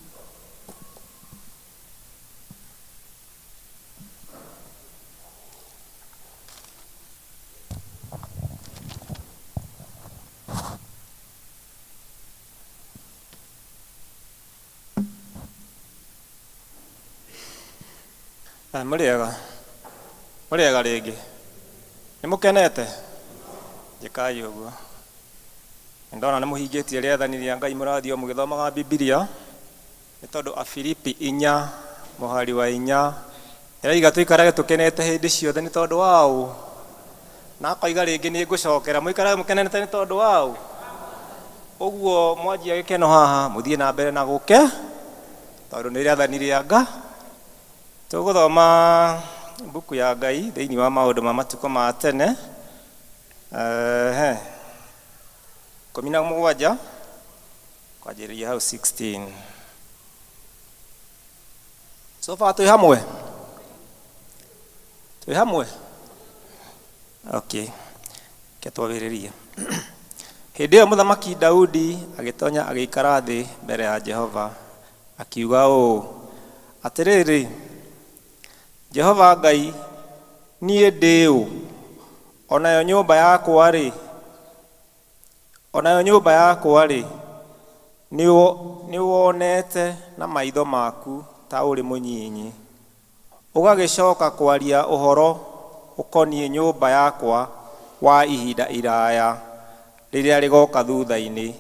Mũrĩega, mũrĩega rĩngĩ, nĩ mũkenete? Njĩkai ũguo. Nĩ ndona nĩ mũhingĩtie rĩathani rĩa Ngai, mũrathiĩ o mũgĩthomaga Bibilia, nĩ tondũ Afilipi 4 mũhari wa 4 ĩraiga tũikarage tũkenete hĩndĩ ciothe nĩ tondũ wa ũ, na akoiga rĩngĩ nĩ ngũcokera mũikarage mũkenete nĩ tondũ wa ũ. Ũguo mwanjia gĩkeno haha, mũthiĩ na mbere na gũke, tondũ nĩ rĩathani rĩa Ngai. Tũgũthoma mbuku ya Ngai thĩinĩ wa maũndũ ma matukũ ma tene, 17 kwanjĩrĩria hau 16. So far twĩ hamwe, twĩ hamwe, okay, ke twambĩrĩrie. Hĩndĩ ĩyo mũthamaki Daudi agĩtonya agĩikara thĩ mbere ya Jehova, akiuga ũũ: Atĩrĩrĩ Jehova Ngai, niĩ ndĩ ũ, onayo nyũmba yakwa rĩ, onayo nyũmba yakwa rĩ, nĩwonete na maitho maku ta ũrĩ mũnyinyi, ũgagĩcoka kwaria ũhoro ũkoniĩ nyũmba yakwa wa ihinda iraya rĩrĩa rĩgoka thutha-inĩ.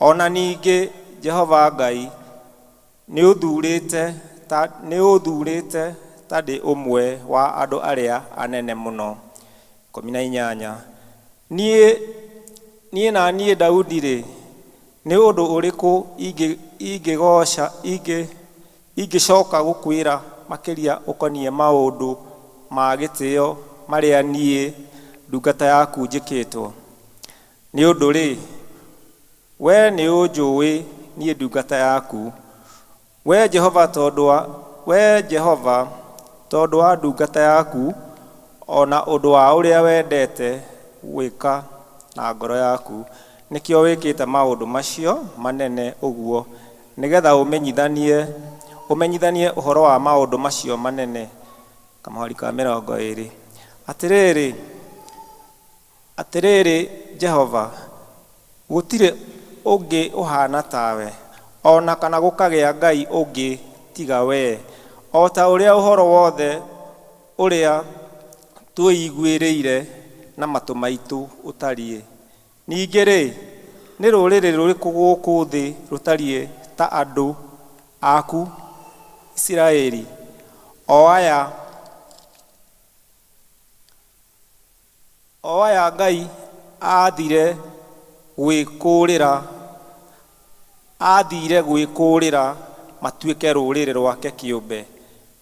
Ona ningĩ Jehova Ngai, nĩũthurĩte ta ndĩ ũmwe wa andũ arĩa anene mũno. 18 Niĩ na niĩ Daudi rĩ, nĩ ũndũ ũrĩkũ ingĩcoka gũkwĩra makĩria ũkoniĩ maũndũ ma gĩtĩo marĩa niĩ ndungata yaku njĩkĩtwo? Nĩ ũndũ rĩ, we nĩũnjũĩ niĩ ndungata yaku, we Jehova, tondũ wa ndungata yaku, ona ũndũ wa ũrĩa wendete gwĩka na ngoro yaku, nĩkĩo wĩkĩte maũndũ macio manene ũguo, nĩgetha ũmenyithanie ũhoro wa maũndũ macio manene. Kamũhari ka 20. Atĩrĩrĩ, atĩrĩrĩ Jehova, gũtirĩ ũngĩ ũhaana tawe, ona kana gũkagĩa Ngai ũngĩ tiga wee, o ta ũrĩa ũhoro wothe ũrĩa twĩiguĩrĩire na matũ maitũ ũtariĩ. Ningĩ rĩ, nĩ rũrĩrĩ rũrĩkũ gũkũ thĩ rũtariĩ ta andũ aku Isiraeli, o aya Ngai aathire gwĩkũũrĩra Aathire gwĩkũũrĩra matuĩke rũrĩrĩ rwake kĩũmbe,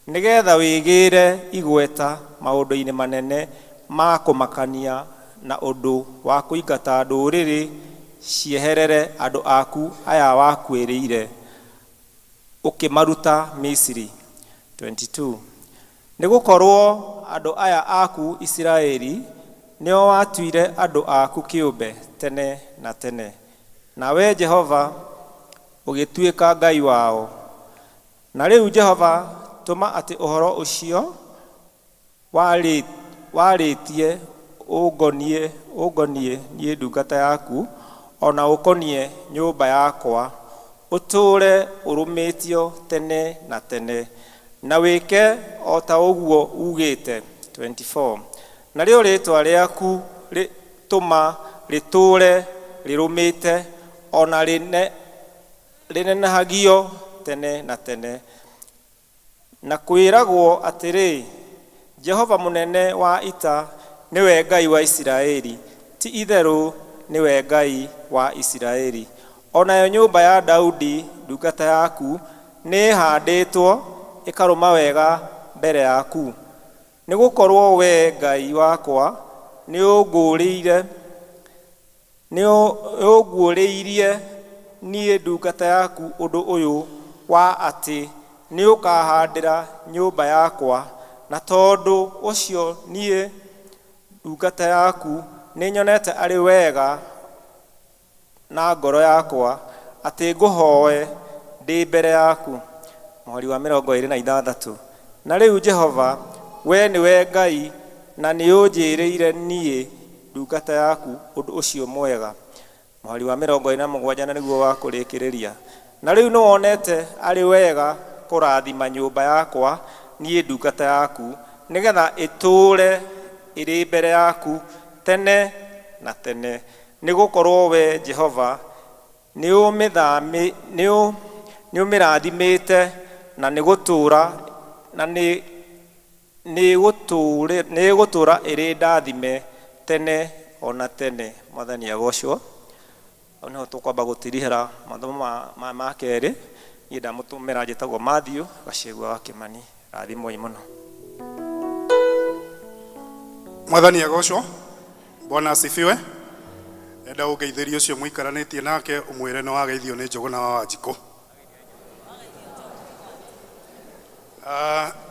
nĩgeetha wĩgĩĩre igweta maũndũ-inĩ manene ma kũmakania na ũndũ wa kũingata ndũrĩrĩ cieherere andũ aku aya wakwĩrĩire ũkĩmaruta Misiri. 22. Nĩ gũkorwo andũ aya aku Isiraeli nĩo watuire andũ aku kĩũmbe tene na tene, nawe Jehova ũgĩtuĩka Ngai wao. Na rĩu Jehova, tũma atĩ ũhoro ũcio warĩtie ũngoniĩ niĩ ndungata yaku, o na ũkoniĩ nyũmba yakwa, ũtũũre ũrũmĩtio tene na tene, na wĩke o ta ũguo ugĩte. 24. Narĩo rĩĩtwa rĩaku tũma rĩtũũre rĩrũmĩte, o na rĩnenehagio tene na tene, na kwĩragwo atĩrĩ, Jehova mũnene wa ita nĩwe Ngai wa Isiraeli, ti itherũ nĩwe Ngai wa Isiraeli. O nayo nyũmba ya Daudi ndungata yaku nĩĩhandĩtwo ĩkarũma wega mbere yaku, nĩ gũkorwo we Ngai wakwa nĩũnguũrĩirie niĩ ndungata yaku ũndũ ũyũ wa atĩ nĩũkahaandĩra nyũmba yakwa, na tondũ ũcio niĩ ndungata yaku nĩnyonete arĩ wega na ngoro yakwa atĩ ngũhooe ndĩ mbere yaku. Mũhari wa 26. Na rĩu Jehova, we nĩwe Ngai, na nĩũnjĩrĩire niĩ ndungata yaku ũndũ ũcio mwega. Mũhari wa 47 na nĩguo wa kũrĩkĩrĩria. Na rĩu nĩwonete arĩ wega kũrathima nyũmba yakwa niĩ ndungata yaku, nĩgetha ĩtũũre ĩrĩ mbere yaku tene na tene, nĩ gũkorwo we Jehova nĩũmĩrathimĩte na nĩgũtũũra na nĩgũtũũra ĩrĩ ndathime tene o na tene. Mwathani agocwo. Hau nĩho tũkwamba gũtirihĩra mathomo ma kerĩ. Niĩ ndamũtũmĩra njĩtagwo Matthew Gacegua wa Kĩmani. Rathimwoi mũno. Mwathani agocwo. Bwana asifiwe. Enda ũngeithĩrie ũcio mũikaranĩtie nake ũmwĩre nĩ wageithio nĩ Njũgũna wa Wanjikũ.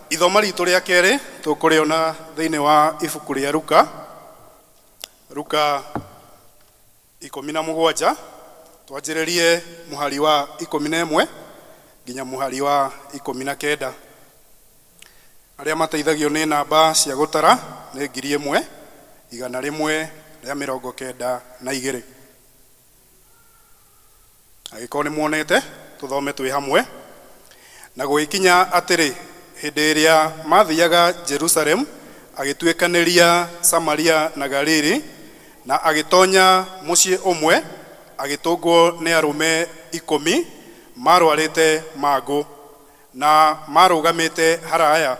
Ithoma ritũ rĩa kerĩ tũkũrĩona thĩinĩ wa ibuku rĩa Luka, Luka 17, twanjĩrĩrie mũhari wa 11 nginya mũhari wa 19. Arĩa mateithagio nĩ namba cia gũtara nĩ 1192. Angĩkorwo nĩ muonete, tũthome twĩ hamwe. Na gũgĩkinya atĩrĩ, hĩndĩ ĩrĩa mathiaga Jerusalem, agĩtuĩkanĩria Samaria na Galili, na agĩtonya mũciĩ ũmwe, agĩtũngwo nĩ arũme 10 marwarĩte mangũ, na marũgamĩte haraya,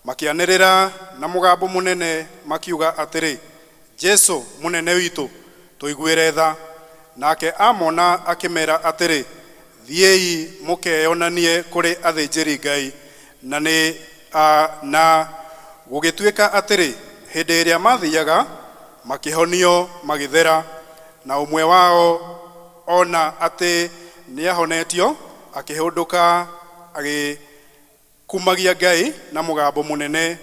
makĩanĩrĩra na mũgambo mũnene makiuga atĩrĩ, Jesu mũnene witũ, tũiguĩre tha. Nake amona akĩmera atĩrĩ, thiĩi mũkeyonanie kũrĩ athĩnjĩri Ngai. Na gũgĩtuĩka atĩrĩ, hĩndĩ ĩrĩa mathiaga, makĩhonio magĩthera. Na ũmwe wao ona atĩ nĩahonetio, akĩhũndũka agĩkumagia Ngai na mũgambo mũnene,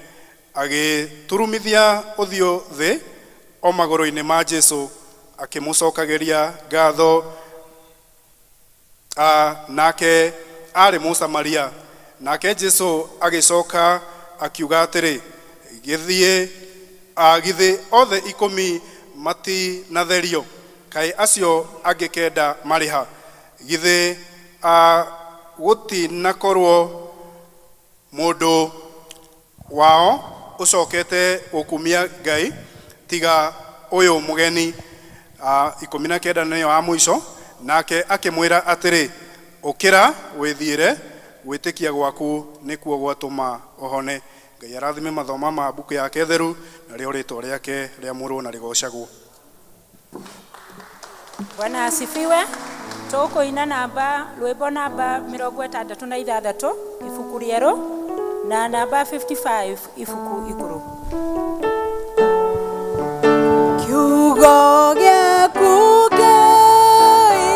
agĩturumithia ũthiũ thĩ o magũrũ-inĩ ma Jesu, akĩmũcokagĩria ngatho. Nake aarĩ Mũsamaria. Nake Jesu agĩcoka akiuga atĩrĩ, githĩ othe 10 matinatherio? Kaĩ acio angĩ 9 marĩ ha? Githĩ gũtinakorwo mũndũ wao ũcokete gũkumia Ngai tiga ũyũ mũgeni? 19 nĩyo wa mũico. Nake akĩmwĩra atĩrĩ, ũkĩra wĩthiĩre, gwĩtĩkia gwaku nĩkuo gwatũma ũhone. Ngai arathime mathoma ma mbuku yake theru, narĩo rĩtwa rĩake rĩamũrwo na rĩgocagwo. Bwana asifiwe. Tũkũina namba rwĩmbo namba 66 ibuku rĩerũ na namba 55 ibuku ikũrũ. Kiugo gĩaku Ngai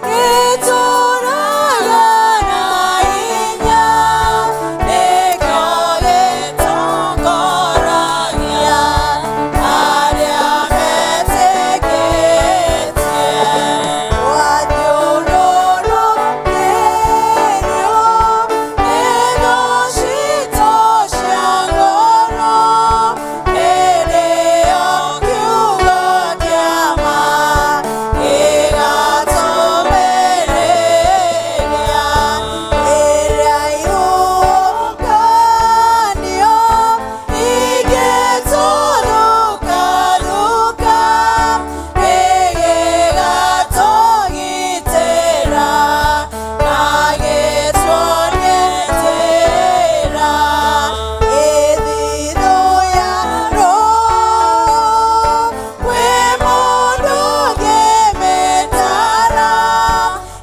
gĩtũũraga na hinya, nĩkĩo gĩtongoragia arĩa metĩkĩtie. Wathiũrũrũkĩrio nĩ thũ citũ cia ngoro, hĩndĩ ĩyo kiugo kĩa ma gĩgatũmĩrĩria. Ĩrĩa ihuhũkanio ingĩtũrũka-rũka, gĩgatũgitĩra na gĩtuonie njĩra. Ĩthithũ ya Roho kwĩ mũndũ ũngĩmĩtara,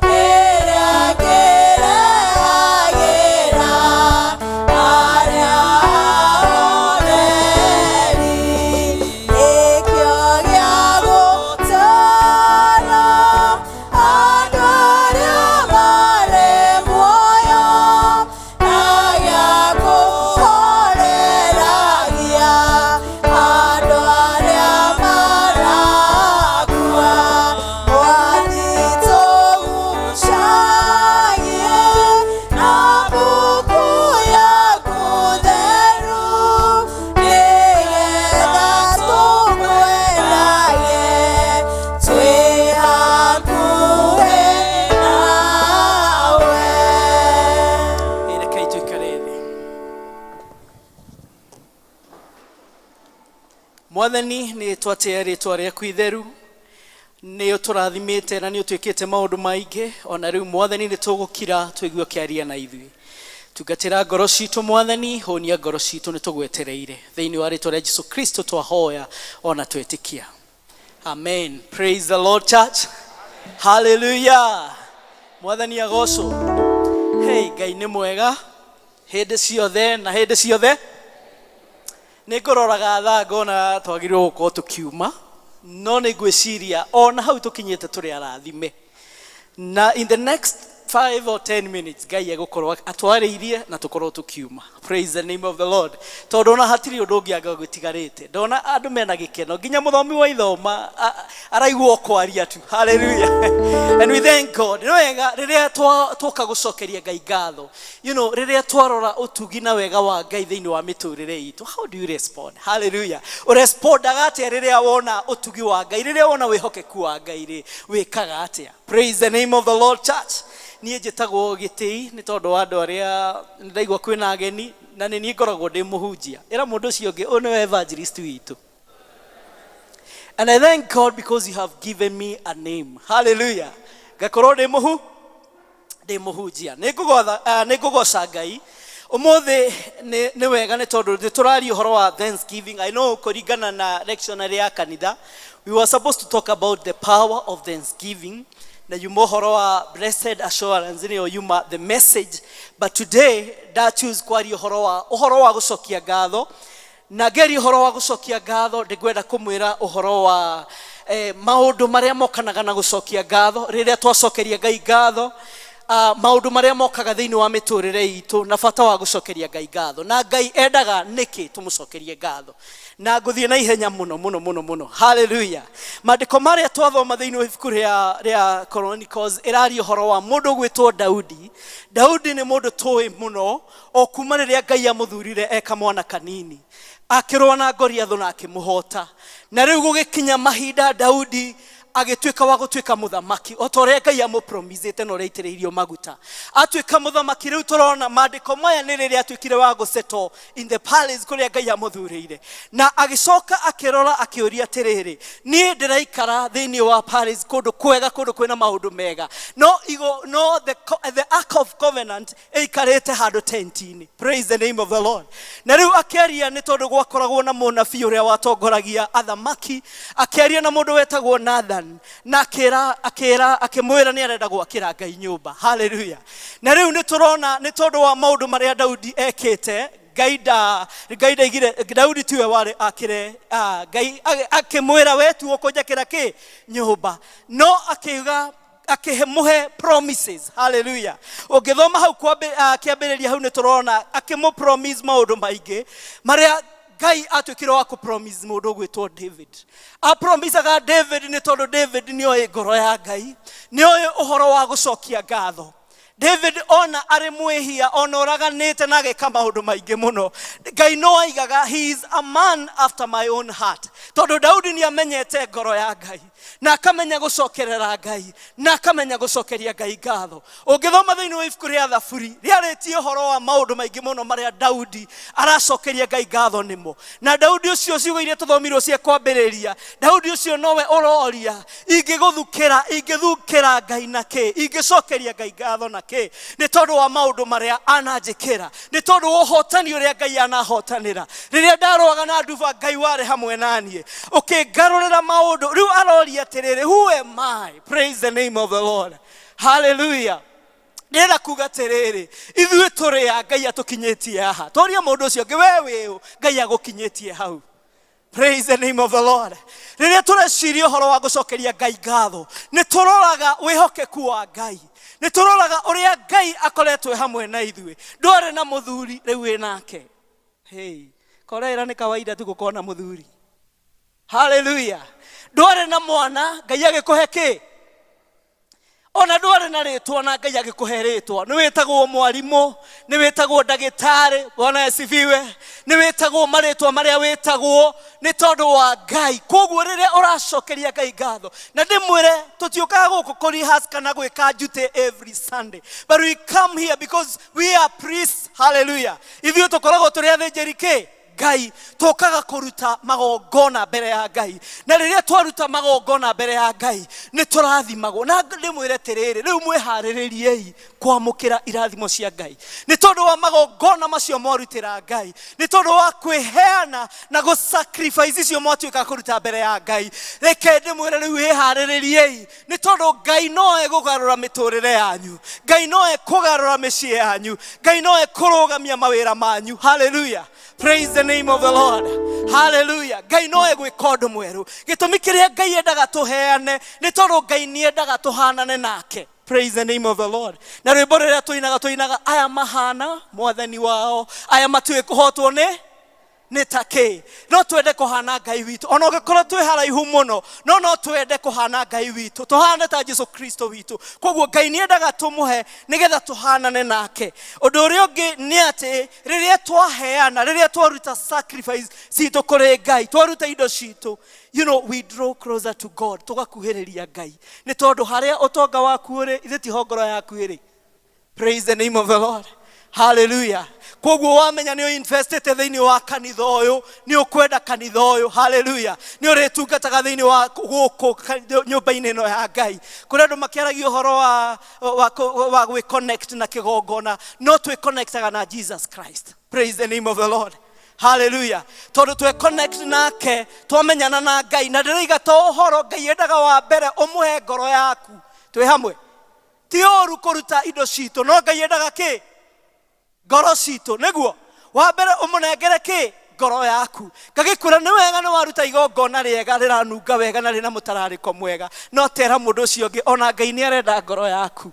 ĩrĩa ĩngĩrehagĩra arĩa ahoreri. Nĩkĩo gĩa gũtara andũ arĩa marĩ muoyo, na gĩa kũhoreragia andũ arĩa marakua. Mwathi tũgucagie na mbuku yaku theru, nĩgetha tũkwendage twĩ hakuhĩ nawe. Rekei tũikare thĩ. Mwathani, nĩ twatĩa rĩtwa rĩaku itheru, nĩ ũtũrathimĩte na nĩ ũtwĩkĩte maũndũ maingĩ. Ona rĩu Mwathani, nĩ tũgũkira tũigue ũkĩaria na ithuĩ. Tungatĩra ngoro citũ Mwathani, hũnia ngoro citũ, nĩ tũgwetereire. Thĩinĩ wa rĩtwa rĩa Jesu Kristo twahoya ona twetĩkia, amen. Praise the Lord, church. Hallelujah. Mwathani agocwo. Hey, Ngai nĩ mwega hĩndĩ ciothe na hĩndĩ ciothe. Nĩ ngũroraga thaa ngona twagĩrĩirwo gũkorwo tũkiuma, no nĩ ngwĩciria ona hau tũkinyĩte tũrĩ arathime, na in the next 5 or 10 minutes Ngai egũkorwo atwarĩirie na tũkorwo tũkiuma. Praise the name of the Lord. Tondũ ona hatirĩ ũndũ ũngĩ anga gũtigarĩte. Ndona andũ mena gĩkeno, nginya mũthomi wa ithoma araigua o kwaria tu. Hallelujah. And we thank God. Nĩ wega rĩrĩa twoka gũcokeria Ngai ngatho, rĩrĩa twarora ũtugi na wega wa Ngai thĩinĩ wa mĩtũrĩre itũ, how do you respond? Hallelujah. Ũrespondaga atĩa rĩrĩa wona ũtugi wa Ngai, rĩrĩa wona wĩhokeku wa Ngai rĩ, wĩkaga atĩa? Praise the name of the Lord, church. Niĩ njĩtagwo Gĩtĩi, nĩ tondũ wa andũ arĩa ndaigua kwĩna ageni, na nĩ niĩ ngoragwo ndĩ mũhunjia. Ĩra mũndũ ũcio ũngĩ, ũyũ nĩwe evangelist witũ. And I thank God because you have given me a name. Hallelujah. Ngakorwo ndĩ mũhu ndĩ mũhunjia. Nĩ ngũgoca Ngai ũmũthĩ. Nĩ wega nĩ tondũ nĩ tũraria ũhoro wa Thanksgiving. I know kũringana na lectionary ya kanitha, we were supposed to talk about the power of Thanksgiving, na yuma ũhoro wa blessed assurance, nĩyo yuma the message, but today nda choose kwaria ũhoro wa gũcokia ngatho. Na ngeria ũhoro wa gũcokia ngatho, ndĩngwenda kũmwĩra ũhoro wa maũndũ marĩa mokanaga na gũcokia ngatho. Rĩrĩa twacokeria Ngai ngatho, maũndũ marĩa mokaga thĩinĩ wa mĩtũrĩre itũ, na bata wa gũcokeria Ngai ngatho, na Ngai endaga nĩkĩ tũmũcokerie ngatho. Na ngũthiĩ na ihenya mũno mũno mũno mũno. Hallelujah. Maandĩko marĩa twathoma thĩinĩ wa ibuku rĩa Chronicles ĩraria ũhoro wa mũndũ ũgwĩtwo Daudi. Daudi nĩ mũndũ tũĩ mũno o kuma rĩrĩa Ngai amũthurire eka mwana kanini, akĩrũa na Goliathũ na akĩmũhota. Na rĩu gũgĩkinya mahinda Daudi agĩtuĩka wa gũtuĩka mũthamaki o ta ũrĩa Ngai amũpromisĩte na ũrĩa aitĩrĩirio maguta atuĩka mũthamaki. Rĩu tũrona maandĩko maya nĩ rĩrĩa atuĩkire wa gũsettle in the palace kũrĩa Ngai amũthurĩire, na agĩcoka akĩrora akĩũria atĩrĩrĩ, niĩ ndĩraikara thĩinĩ wa palace, kũndũ kwega, kũndũ kwĩna maũndũ mega, no igo no the ark of covenant ĩikarĩte handũ tent-inĩ. Praise the name of the Lord. Na rĩu akĩaria, nĩ tondũ gwakoragwo na mũnabii ũrĩa watongoragia athamaki, akĩaria na mũndũ wetagwo Nathan. Nathan na akĩra akĩra akĩmwĩra nĩ arenda gwakĩra Ngai nyũmba. Hallelujah. Na rĩu nĩ tũrona nĩ tondũ wa maũndũ marĩa Daudi ekĩte, Ngai nda Ngai ndaigire Daudi tiwe warĩ akĩre, Ngai akĩmwĩra we tu ũkũnjakĩra kĩ nyũmba, no akiuga akĩmũhe promises. Hallelujah. Ũngĩthoma hau kĩambĩrĩria hau nĩ tũrona akĩmũ promise maũndũ maingĩ marĩa Ngai atuĩkire wa kũ-promise mũndũ ũgwĩtwo David. Apromisaga David nĩ tondũ David nĩoĩ ngoro ya Ngai, nĩoĩ ũhoro wa gũcokia ngatho. David ona arĩ mwĩhia, ona ũraganĩte na ageka maũndũ maingĩ mũno, Ngai no aigaga he is a man after my own heart, tondũ Daudi nĩ amenyete ngoro ya Ngai na akamenya gũcokerera Ngai na akamenya gũcokeria Ngai ngatho. Ũngĩthoma thĩinĩ wa ibuku rĩa Thaburi rĩarĩtie ũhoro wa maũndũ maingĩ mũno marĩa Daudi aracokeria Ngai ngatho nĩmo. Na Daudi ũcio, ciugo iria tũthomirwo cia kwambĩrĩria, Daudi ũcio nowe ũroria, ingĩgũthukĩra ingĩthukĩra Ngai na kĩ, ingĩcokeria Ngai ngatho na kĩ, nĩ tondũ wa maũndũ marĩa ananjĩkĩra, nĩ tondũ wa ũhotani ũrĩa Ngai anahotanĩra. Rĩrĩa ndarũaga na nduba, Ngai warĩ hamwe naniĩ, ũkĩngarũrĩra maũndũ. Rĩu aroria atĩrĩrĩ, who am I? Praise the name of the Lord. Hallelujah. Ndĩrenda kuga atĩrĩrĩ, ithuĩ tũrĩ a Ngai atũkinyĩtie haha. Tũrie mũndũ ũcio ũngĩ, we wĩũ Ngai agũkinyĩtie hau? Praise the name of the Lord. Rĩrĩa tũreciria ũhoro wa gũcokeria Ngai ngatho, nĩ tũroraga wĩhokeku wa Ngai, nĩ tũroraga ũrĩa Ngai akoretwo hamwe na ithuĩ. Ndwarĩ na mũthuri, rĩu wĩ nake. Hey, korera nĩ kawaida tu gũkorwo na mũthuri. Hallelujah. Ndwarĩ na mwana, Ngai agĩkũhe kĩ? Ona ndwarĩ na rĩtwa, na Ngai agĩkũhe rĩtwa. Nĩ wĩtagwo mwarimũ, nĩ wĩtagwo ndagĩtarĩ. Bwana asifiwe. Nĩ wĩtagwo marĩtwa marĩa wĩtagwo nĩ tondũ wa Ngai. Koguo rĩrĩa ũracokeria Ngai ngatho, na ndĩmwĩre, tũtiũkaga gũkũ kũ rehearse kana gwĩka duty every Sunday, but we come here because we are priests. Hallelujah. Ithuĩ tũkoragwo tũrĩ athĩnjĩri kĩ Ngai, tũkaga kũruta magongona mbere ya Ngai, na rĩrĩa twaruta magongona mbere ya Ngai nĩ tũrathimagwo. Na ndĩmwĩre atĩrĩrĩ, rĩu mwĩharĩrĩriei kwamũkĩra irathimo cia Ngai nĩ tondũ wa magongona macio mwarutĩra Ngai, nĩ tondũ wa kwĩheana na gũ sacrifice icio mwatuĩka kũruta mbere ya Ngai. Reke ndĩmwĩre, rĩu wĩharĩrĩriei nĩ tondũ Ngai no egũgarũra mĩtũrĩre yanyu, Ngai no ekũgarũra mĩciĩ yanyu, Ngai no ekũrũgamia mawĩra manyu. Hallelujah. Praise the name of the Lord. Hallelujah. Ngai no egwĩka ũndũ mwerũ. Gĩtũmi kĩrĩa Ngai endaga tũheane nĩ tondũ Ngai nĩ endaga tũhanane nake. Praise the name of the Lord. Na rwĩmbo rũrĩa tũinaga, tũinaga aya mahana mwathani wao, aya matiũĩ kũhotwo nĩ ta kĩ. No twende kũhana Ngai witũ, ona ũngĩkorwo twĩ haraihu mũno, no twende kũhana Ngai witũ, tũhane ta Jesu Kristo witũ. Koguo Ngai nĩ endaga tũmũhe nĩgetha tũhanane nake. Ũndũ ũrĩa ũngĩ nĩ atĩ rĩrĩa twaheana, rĩrĩa twaruta sacrifice citũ kũrĩ Ngai, twaruta indo citũ, we draw closer to God, tũgakuhĩrĩria Ngai, nĩ tondũ harĩa ũtonga waku ũrĩ, ithe tiho ngoro yaku ĩrĩ. Praise the name of the Lord. Hallelujah. Koguo wamenya nĩ ũinvestĩte thĩinĩ wa kanitha ũyũ, nĩ ũkwenda kanitha ũyũ. Hallelujah. Nĩ ũrĩtungataga thĩinĩ wa gũkũ nyũmba-inĩ ĩno ya Ngai. Kũrĩ andũ makĩaragia ũhoro wa gwĩ connect na kĩgongona, no twĩ connectaga na Jesus Christ. Praise the name of the Lord. Hallelujah. Tondũ twe connect nake, twamenyana na Ngai, na ndĩroiga to ũhoro Ngai endaga wa mbere ũmũhe ngoro yaku. Twĩ hamwe? Ti ũru kũruta indo citũ, no Ngai endaga kĩ? Ngoro citũ. Nĩguo wa mbere ũmũnengere kĩ? Ngoro yaku. Ngagĩkwĩra nĩ wega nĩ waruta igongona rĩega rĩranunga wega na rĩna mũtararĩko mwega, no tera mũndũ ũcio ũngĩ ona Ngai nĩ arenda ngoro yaku.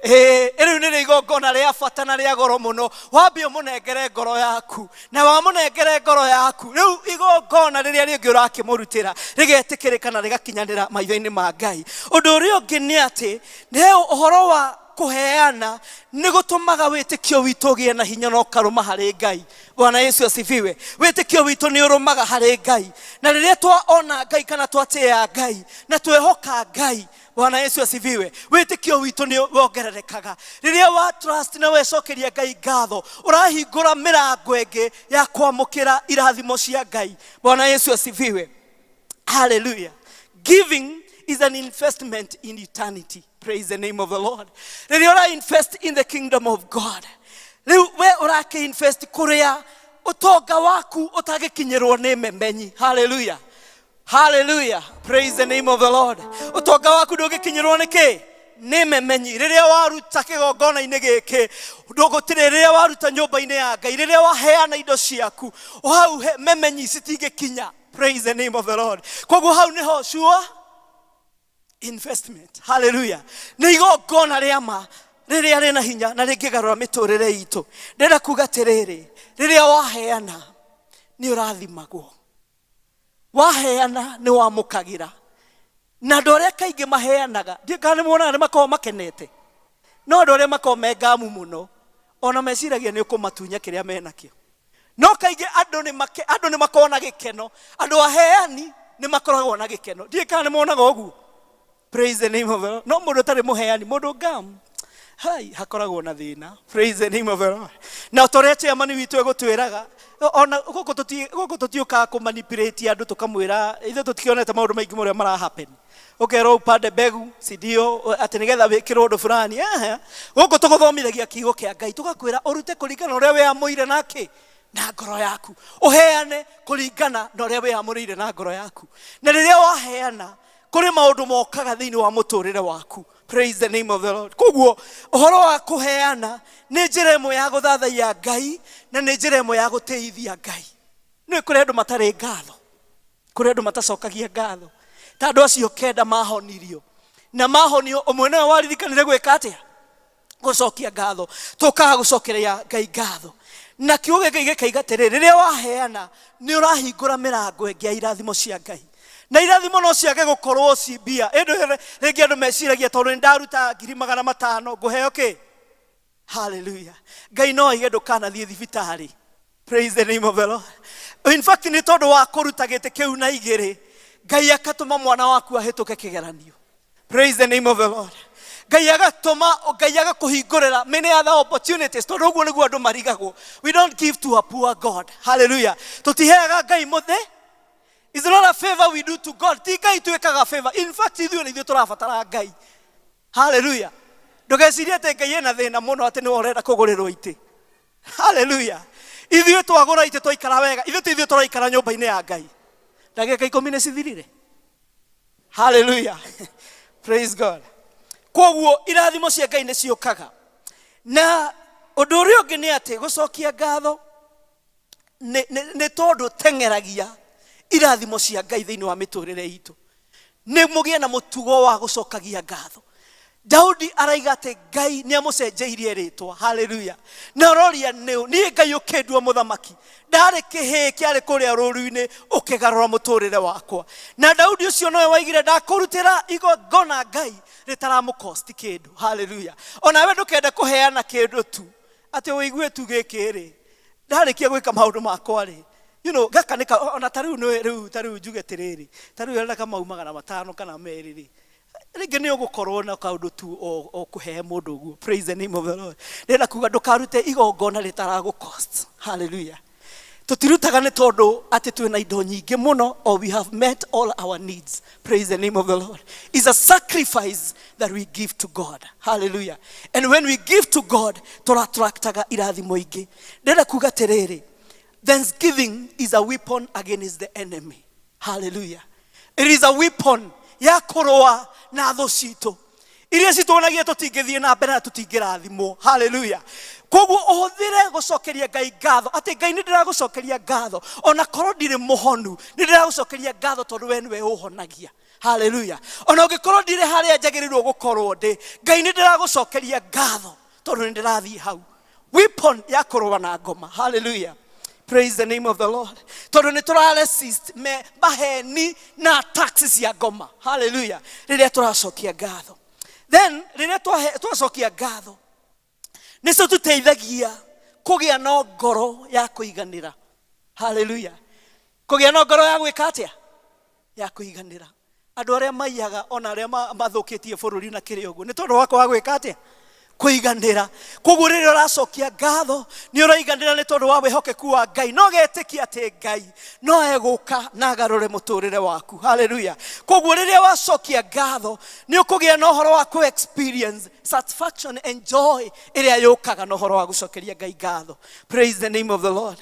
Rĩu nĩrĩo igongona rĩa bata na rĩa goro mũno. Wambe ũmũnengere ngoro yaku, na wamũnengere ngoro yaku, rĩu igongona rĩrĩa rĩngĩ ũrakĩmũrutĩra rĩgetĩkĩrĩka na rĩgakinyanĩra maitho-inĩ ma Ngai. Ũndũ ũrĩa ũngĩ nĩ atĩ nĩ ũhoro wa kũheana nĩ gũtũmaga wĩtĩkio witũ ũgĩe na hinya na ũkarũma harĩ Ngai. Bwana Yesu asifiwe. Wĩtĩkio witũ nĩ ũrũmaga harĩ Ngai, na rĩrĩa twaona Ngai kana twatĩĩa Ngai na twehoka Ngai, Bwana Yesu asifiwe, wĩtĩkio witũ nĩ wongererekaga. Rĩrĩa wa trust na wecokeria Ngai ngatho, ũrahingũra mĩrango ĩngĩ ya kwamũkĩra irathimo cia Ngai. Bwana Yesu asifiwe. Hallelujah. Giving is an investment in eternity. Praise the name of the Lord. Rĩrĩa ũra invest in the kingdom of God, rĩu we ũrakĩ invest kũrĩa ũtonga waku ũtagĩkinyĩrwo nĩ memenyi. Hallelujah. Hallelujah. Praise the name of the Lord. Ũtonga waku ndũngĩkinyĩrwo nĩ kĩ? Nĩ memenyi. Rĩrĩa waruta kĩgongona-inĩ gĩkĩ, ndũgũtirĩ rĩrĩa waruta nyũmba-inĩ ya Ngai, rĩrĩa waheana indo ciaku, hau memenyi citingĩkinya. Praise the name of the Lord. Koguo hau nĩho sure investment. Hallelujah. Nĩ igongona rĩa ma rĩrĩa rĩna hinya na rĩngĩgarũra mĩtũrĩre itũ. Ndĩrenda kuga atĩrĩrĩ, rĩrĩa waheana nĩ ũrathimagwo. Waheana nĩ wamũkagĩra. Na andũ arĩa kaingĩ maheanaga, ndiũĩ kana nĩ muonaga nĩ makoragwo makenete. No andũ arĩa makoragwo me ngamu mũno, ona meciragia nĩ ũkũmatunya kĩrĩa menakĩo. No kaingĩ andũ nĩ makoragwo na gĩkeno. Andũ aheani nĩ makoragwo na gĩkeno. Ndiũĩ kana nĩ muonaga ũguo. Praise the name of the Lord. No mũndũ ũtarĩ mũheani, mũndũ ngamu, hai, hakoragwo na thĩna. Praise the name of the Lord. Na ta ũrĩa chairman witũ egũtwĩraga, ona gũkũ tũtiũkaga kũmanipulate andũ tũkamwĩra, ithuĩ tũtikĩonete maũndũ maingĩ mũrĩa mara happen. Ũkerwo upande mbegu, si ndio, atĩ nĩgetha wĩkĩrwo ũndũ fulani. Ehe. Gũkũ tũgũthomithagia kiugo kĩa Ngai, tũgakwĩra ũrute kũringana na ũrĩa wĩamũire nake na ngoro yaku. Ũheane kũringana na ũrĩa wĩamũrĩire na ngoro yaku. Na rĩrĩa waheana, kũrĩ maũndũ mokaga thĩinĩ wa mũtũrĩre waku. Praise the name of the Lord. Koguo ũhoro wa kũheana nĩ njĩra ĩmwe ya gũthathaiya Ngai na nĩ njĩra ĩmwe ya gũtĩithia Ngai. Nĩ kũrĩ andũ matarĩ ngatho, kũrĩ andũ matacokagia ngatho. Ta andũ acio kenda mahonirio, na mahonio ũmwe nĩwe waririkanire gwĩka atĩa? Gũcokia ngatho. Tũkaga gũcokeria Ngai ngatho. Na kiugo gĩkĩ gĩkaiga atĩrĩrĩ, rĩrĩa waheana nĩ ũrahingũra mĩrango ĩngĩ ya irathimo cia Ngai. Na irathimo no ciage gũkorwo ci mbia. Ĩndĩ rĩngĩ andũ meciragia tondũ nĩ ndaruta ngiri magana matano ngũheo kĩ? Hallelujah. Ngai no aige ndũkanathiĩ thibitarĩ. Praise the name of the Lord. In fact, nĩ tondũ wa kũruta gĩtĩ kĩu na igĩrĩ, Ngai akatũma mwana waku ahĩtũke kĩgeranio. Praise the name of the Lord. Ngai agatũma, Ngai agakũhingũrĩra many other opportunities, tondũ ũguo nĩguo andũ marigagwo. We don't give to a poor God. Hallelujah. Tũtiheaga Ngai mũthĩ. It's not a favor we do to God. Ti Ngai twĩkaga favor. In fact, ithuĩ nĩ ithuĩ tũrabatara Ngai. Hallelujah. Ndũgecirie atĩ Ngai ena thĩna mũno atĩ nĩwe ũrenda kũgũrĩrwo itĩ. Hallelujah. Ithuĩ twagũra itĩ twaikara wega. Ithuĩ ti ithuĩ tũraikara nyũmba-inĩ ya Ngai. Ndagĩka ikũmi nĩ cithirire. Hallelujah. Praise God. Koguo irathimo cia Ngai nĩ ciũkaga. Na ũndũ ũrĩa ũngĩ nĩ atĩ gũcokia ngatho nĩ tondũ teng'eragia irathimo cia Ngai thĩinĩ wa mĩtũrĩre itũ. Nĩ mũgĩe na mũtugo wa gũcokagia ngatho. Daudi araiga atĩ Ngai nĩ amũcenjeirie rĩtwa. Hallelujah. Na ũroria nĩ niĩ Ngai ũkĩndua mũthamaki. Ndarĩ kĩhĩĩ kĩarĩ kũrĩa rũru-inĩ ũkĩgarũra mũtũrĩre wakwa. Na Daudi ũcio nowe waigire ndakũrutĩra igongona Ngai rĩtaramũkosti kĩndũ. Hallelujah. Onawe ndũkende kũheana kĩndũ tu atĩ ũigue tu gĩkĩ rĩ, ndarĩkia gwĩka maũndũ makwa rĩ, gaka nĩ ka, ona ta rĩu nĩ, rĩu, ta rĩu njuge atĩrĩrĩ, ta rĩu ena kamau magana matano kana merĩ rĩ, rĩngĩ nĩ ũgũkorwo na kaũndũ tu o kũhe mũndũ ũguo. Praise the name of the Lord. Ndĩrenda kuga ndũkarute igongona rĩtaragũcost. Hallelujah. Tũtirutaga nĩ tondũ atĩ twĩna indo nyingĩ mũno, or we have met all our needs. Praise the name of the Lord. It's a sacrifice that we give to God. Hallelujah. And when we give to God, tũratraktaga irathimo ingĩ. Ndĩrenda kuga atĩrĩrĩ, thanksgiving is a weapon against the enemy. Hallelujah. It is a weapon ya kũrũa na thũ citũ iria cituonagia tũtingĩthiĩ na mbere na tũtingĩrathimwo. Hallelujah. Koguo ũhũthĩre gũcokeria Ngai ngatho, atĩ Ngai nĩ ndĩragũcokeria ngatho ona korwo ndirĩ mũhonu, nĩ ndĩragũcokeria ngatho tondũ we nĩwe ũhonagia. Hallelujah. Ona ũngĩkorwo ndirĩ harĩa njagĩrĩirwo gũkorwo ndĩ, Ngai nĩ ndĩragũcokeria ngatho tondũ nĩ ndĩrathiĩ hau. Weapon ya kũrũa na ngoma. Hallelujah. Praise the name of the Lord. Tondũ nĩ tũra resist me maheni na attacks cia ngoma. Hallelujah. Rĩrĩa tũracokia ngatho. Then rĩrĩa twacokia ngatho, nĩcio tũteithagia kũgĩa na ngoro ya kũiganĩra. Hallelujah. Kũgĩa na ngoro ya gwĩka atĩa? Ya kũiganĩra. Andũ arĩa maiyaga ona arĩa mathũkĩtie bũrũri na kĩrĩ ũguo nĩ tondũ wa kwaga gwĩka atĩa? Kũiganĩra. Koguo rĩrĩa ũracokia ngatho nĩ ũraiganĩra nĩ tondũ wa wĩhokeku wa Ngai. No getĩkia atĩ Ngai no egũka na agarũre mũtũrĩre waku. Hallelujah. Koguo rĩrĩa wacokia ngatho nĩ ũkũgĩa na ũhoro wa kũ experience satisfaction and joy ĩrĩa yũkaga na ũhoro wa gũcokeria Ngai ngatho. Praise the name of the Lord.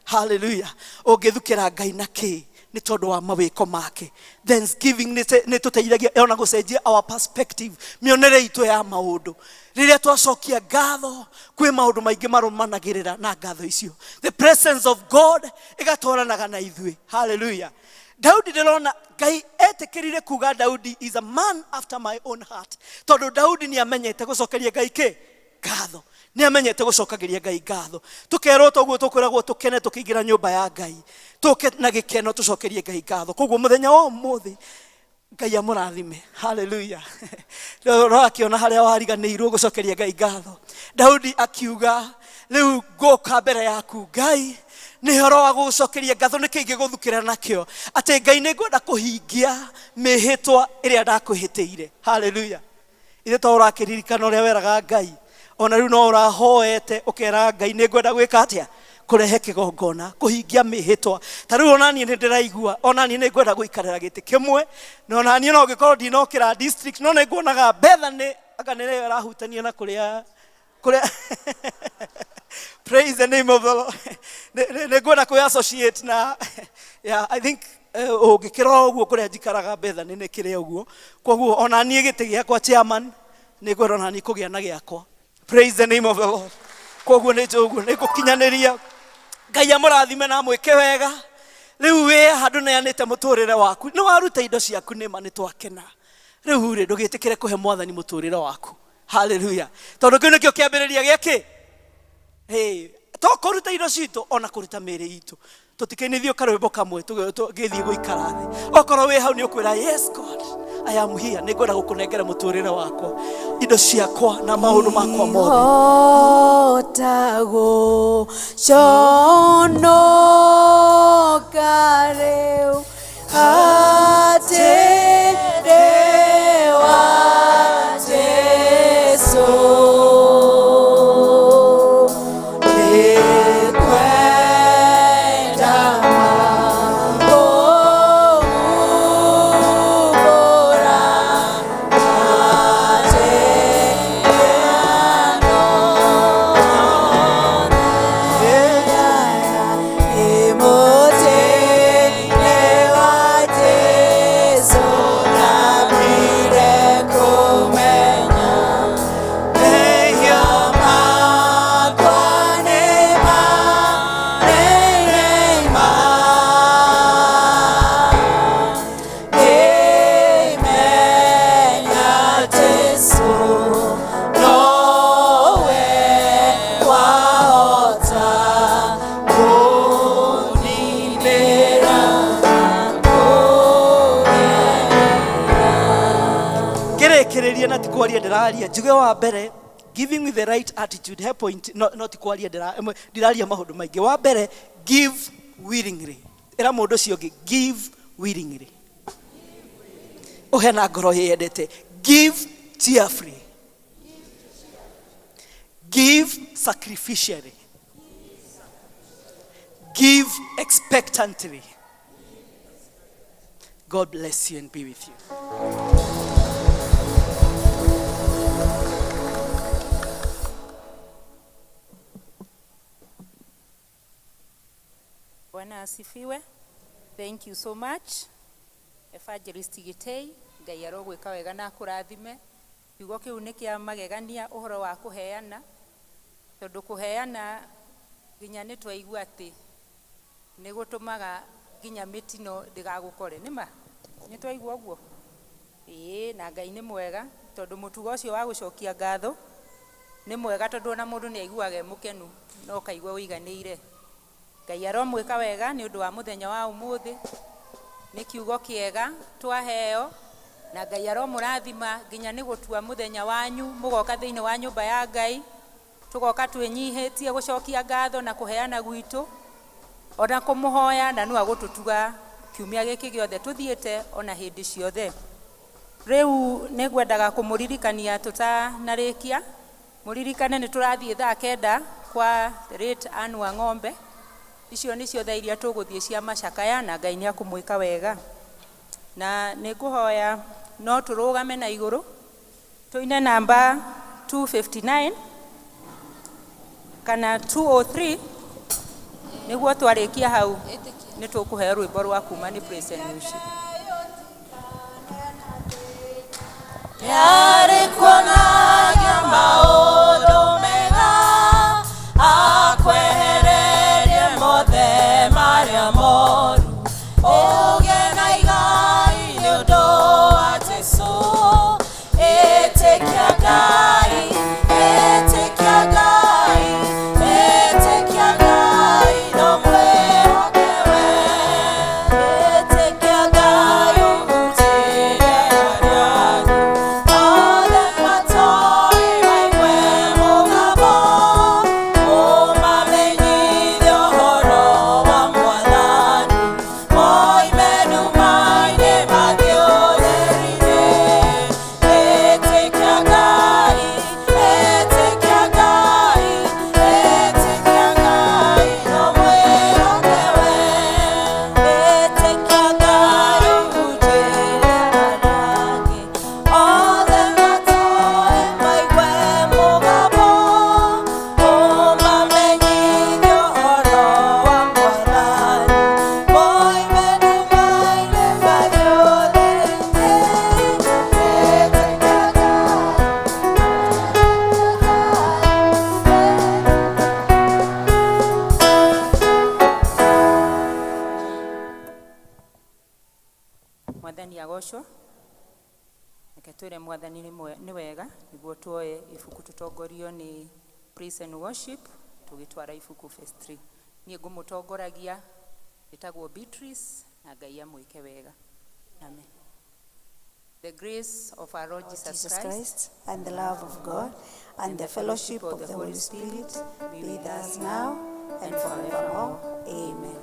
Hallelujah. Ũngĩthukĩra Ngai na kĩ? Nĩ tondũ wa mawĩko make. Thanksgiving nĩ tũteithagia ona gũcenjia our perspective, mĩonere itũ ya maũndũ. Rĩrĩa twacokia ngatho, kwĩ maũndũ maingĩ marũmanagĩrĩra na ngatho icio. The presence of God ĩgatwaranaga na ithuĩ. Hallelujah. Daudi, ndĩrona Ngai etĩkĩrire kuga Daudi is a man after my own heart, tondũ Daudi nĩ amenyete gũcokeria Ngai kĩ ngatho, nĩ amenyete gũcokagĩria Ngai ngatho. Tũkerwo toguo tũkwĩragwo tũkene tũkĩingĩra nyũmba ya Ngai, tũke na gĩkeno tũcokerie Ngai ngatho. Koguo mũthenya wa ũmũthĩ Ngai amũrathime. Haleluya. Ũrakĩona harĩa wariganĩirwo gũcokeria Ngai ngatho. Daudi akiuga, rĩu ngũka mbere yaku Ngai nĩ ũhoro wa gũgũcokeria ngatho. Nĩkĩ ingĩgũthukĩra nakĩo? Atĩ Ngai, nĩ ngwenda kũhingia mĩhĩtwa ĩrĩa ndakwĩhĩtĩire. Haleluya. Ithe to ũrakĩririkana ũrĩa weraga Ngai, ona rĩu no ũrahoete ũkera Ngai, nĩ ngwenda gwĩka atĩa? Kũrehe kĩgongona, kũhingia mĩhĩtwa. Ta rĩu onaniĩ nĩ ndĩraigua onaniĩ nĩ ngwenda gũikarĩra gĩtĩ kĩmwe, na onaniĩ no ngĩkorwo ndinokĩra district, no nĩ nguonaga Bethany anga nĩ ĩrahutania na kũrĩa kũrĩa. Praise the name of the Lord. Nĩ ngwenda kwĩ associate na, yeah, I think ũngĩkĩrora ũguo kũrĩa njikaraga Bethany nĩ kĩrĩa ũguo. Koguo ona niĩ gĩtĩ gĩakwa chairman, nĩ ngwenda ona niĩ kũgĩa na gĩakwa. Praise the name of the Lord. Koguo nĩ njũĩ ũguo nĩ ngũkinyanĩria. Ngai amũrathime na amwĩke wega. Rĩu wĩ handũ neanĩte mũtũrĩre waku, nĩ waruta indo ciaku, nĩma nĩ twakena. Rĩu rĩ, ndũgĩtĩkĩre kũhe Mwathani mũtũrĩre waku. Haleluya. Tondũ kĩu nĩkĩo kĩambĩrĩria gĩakĩ. Hey, to kũruta indo citũ, ona kũruta mĩĩrĩ itũ. Tũtikĩinithio karwĩmbo kamwe tũgĩthiĩ gũikara thĩ. Okorwo wĩ hau nĩ ũkwĩra, yes God, I am here, nĩ ngwenda gũkũnengera mũtũrĩre wakwa, indo ciakwa na maũndũ makwa mothe. Hota gũconoka rĩu atĩ ndĩ wa Jesũ. Nĩngwenda kũmumbũra atĩ Mũtĩ-inĩ wa Jesũ ndambire kũmenya mehia makwa nĩ manene ma. Ngĩmenya Jesũ nowe wahota kũninĩra. Ngĩrĩkĩrĩria na ti kwaria ndĩraria, njuge wa mbere, giving with the right attitude. He point, no ti kwaria ndĩraria maũndũ maingĩ. Wa mbere, give willingly. Ĩra mũndũ ũcio ũngĩ, give willingly, ũhe na ngoro yendete. Give cheerfully, give sacrificially, give expectantly. God bless you and be with you. Bwana asifiwe. Thank you so much. Evangelist Gitei, Ngai arogwĩka wega na akũrathime. Kiugo kĩu nĩ kĩa magegania, ũhoro wa kũheana. Tondũ kũheana nginya nĩ twaigua atĩ nĩ gũtũmaga nginya mĩtino ndĩgagũkore. Nĩ ma? Nĩ twaigua ũguo? Ĩĩ, na Ngai nĩ mwega tondũ mũtugo ũcio wa gũcokia ngatho nĩ mwega, tondũ ona mũndũ nĩ aiguaga e mũkenu na ũkaigua ũiganĩire. Ngai aromwĩka wega nĩ ũndũ wa mũthenya wa ũmũthĩ. Nĩ kiugo kĩega twaheo, na Ngai aromũrathima nginya nĩ gũtua mũthenya wanyu mũgoka thĩinĩ wa nyũmba ya Ngai, tũgoka twĩnyihĩtie gũcokia ngatho na kũheana gwitũ, ona kũmũhoya, na no agũtũtuga kiumia gĩkĩ gĩothe tũthiĩte ona hĩndĩ ciothe. Rĩu nĩ ngwendaga kũmũririkania tũtanarĩkia, mũririkane nĩ tũrathiĩ thaa 9 kwa late Anne wa Ng'ombe. Icio nĩcio thaa iria tũgũthiĩ cia macakaya, na Ngai nĩ akũmwĩka wega. Na nĩ ngũhoya no tũrũgame na igũrũ tũine namba 259 kana 203 nĩguo twarĩkia hau. Nĩ tũkũheo rwĩmbo rwa kuma nĩ praise and worship. Yarĩ kuonagia maũndũ mega, akwehererie mothe marĩa moru. Ũgĩe na igai nĩ ũndũ wa Jesũ. Ĩtĩkia Ngai, ĩtĩkia Ngai, ĩtĩkia Ngai, no mwĩhoke we. Ĩtĩkia Ngai ũhunjĩrie arĩa angĩ. Othe matoĩ maigue mũgambo, ũmamenyithie ũhoro wa Mwathani. Moime nduma-inĩ mathiĩ ũtheri-inĩ. Ĩtĩkia Ngai, ĩtĩkia Ngai, ĩtĩkia Ngai, no mwĩhoke we. Ĩtĩkia Ngai ũhunjĩrie arĩa angĩ. Othe matoĩ maigue mũgambo, ũmamenyithie ũhoro wa Mwathani. Moime nduma-inĩ mathiĩ ũtheri-inĩ. Ĩtĩkia Ngai. Mwathani agocwo. Reke twĩre Mwathani nĩ wega nĩguo tuoe ibuku tũtongorio nĩ praise and worship tũgĩtwara ibuku phase 3. Niĩ ngũmũtongoragia ĩtagwo Beatrice na Ngai amwĩke wega. Amen. The grace of our Lord Jesus Jesus Christ Christ, and the love of God, and the fellowship of the Holy Spirit be with us now and forevermore. Amen.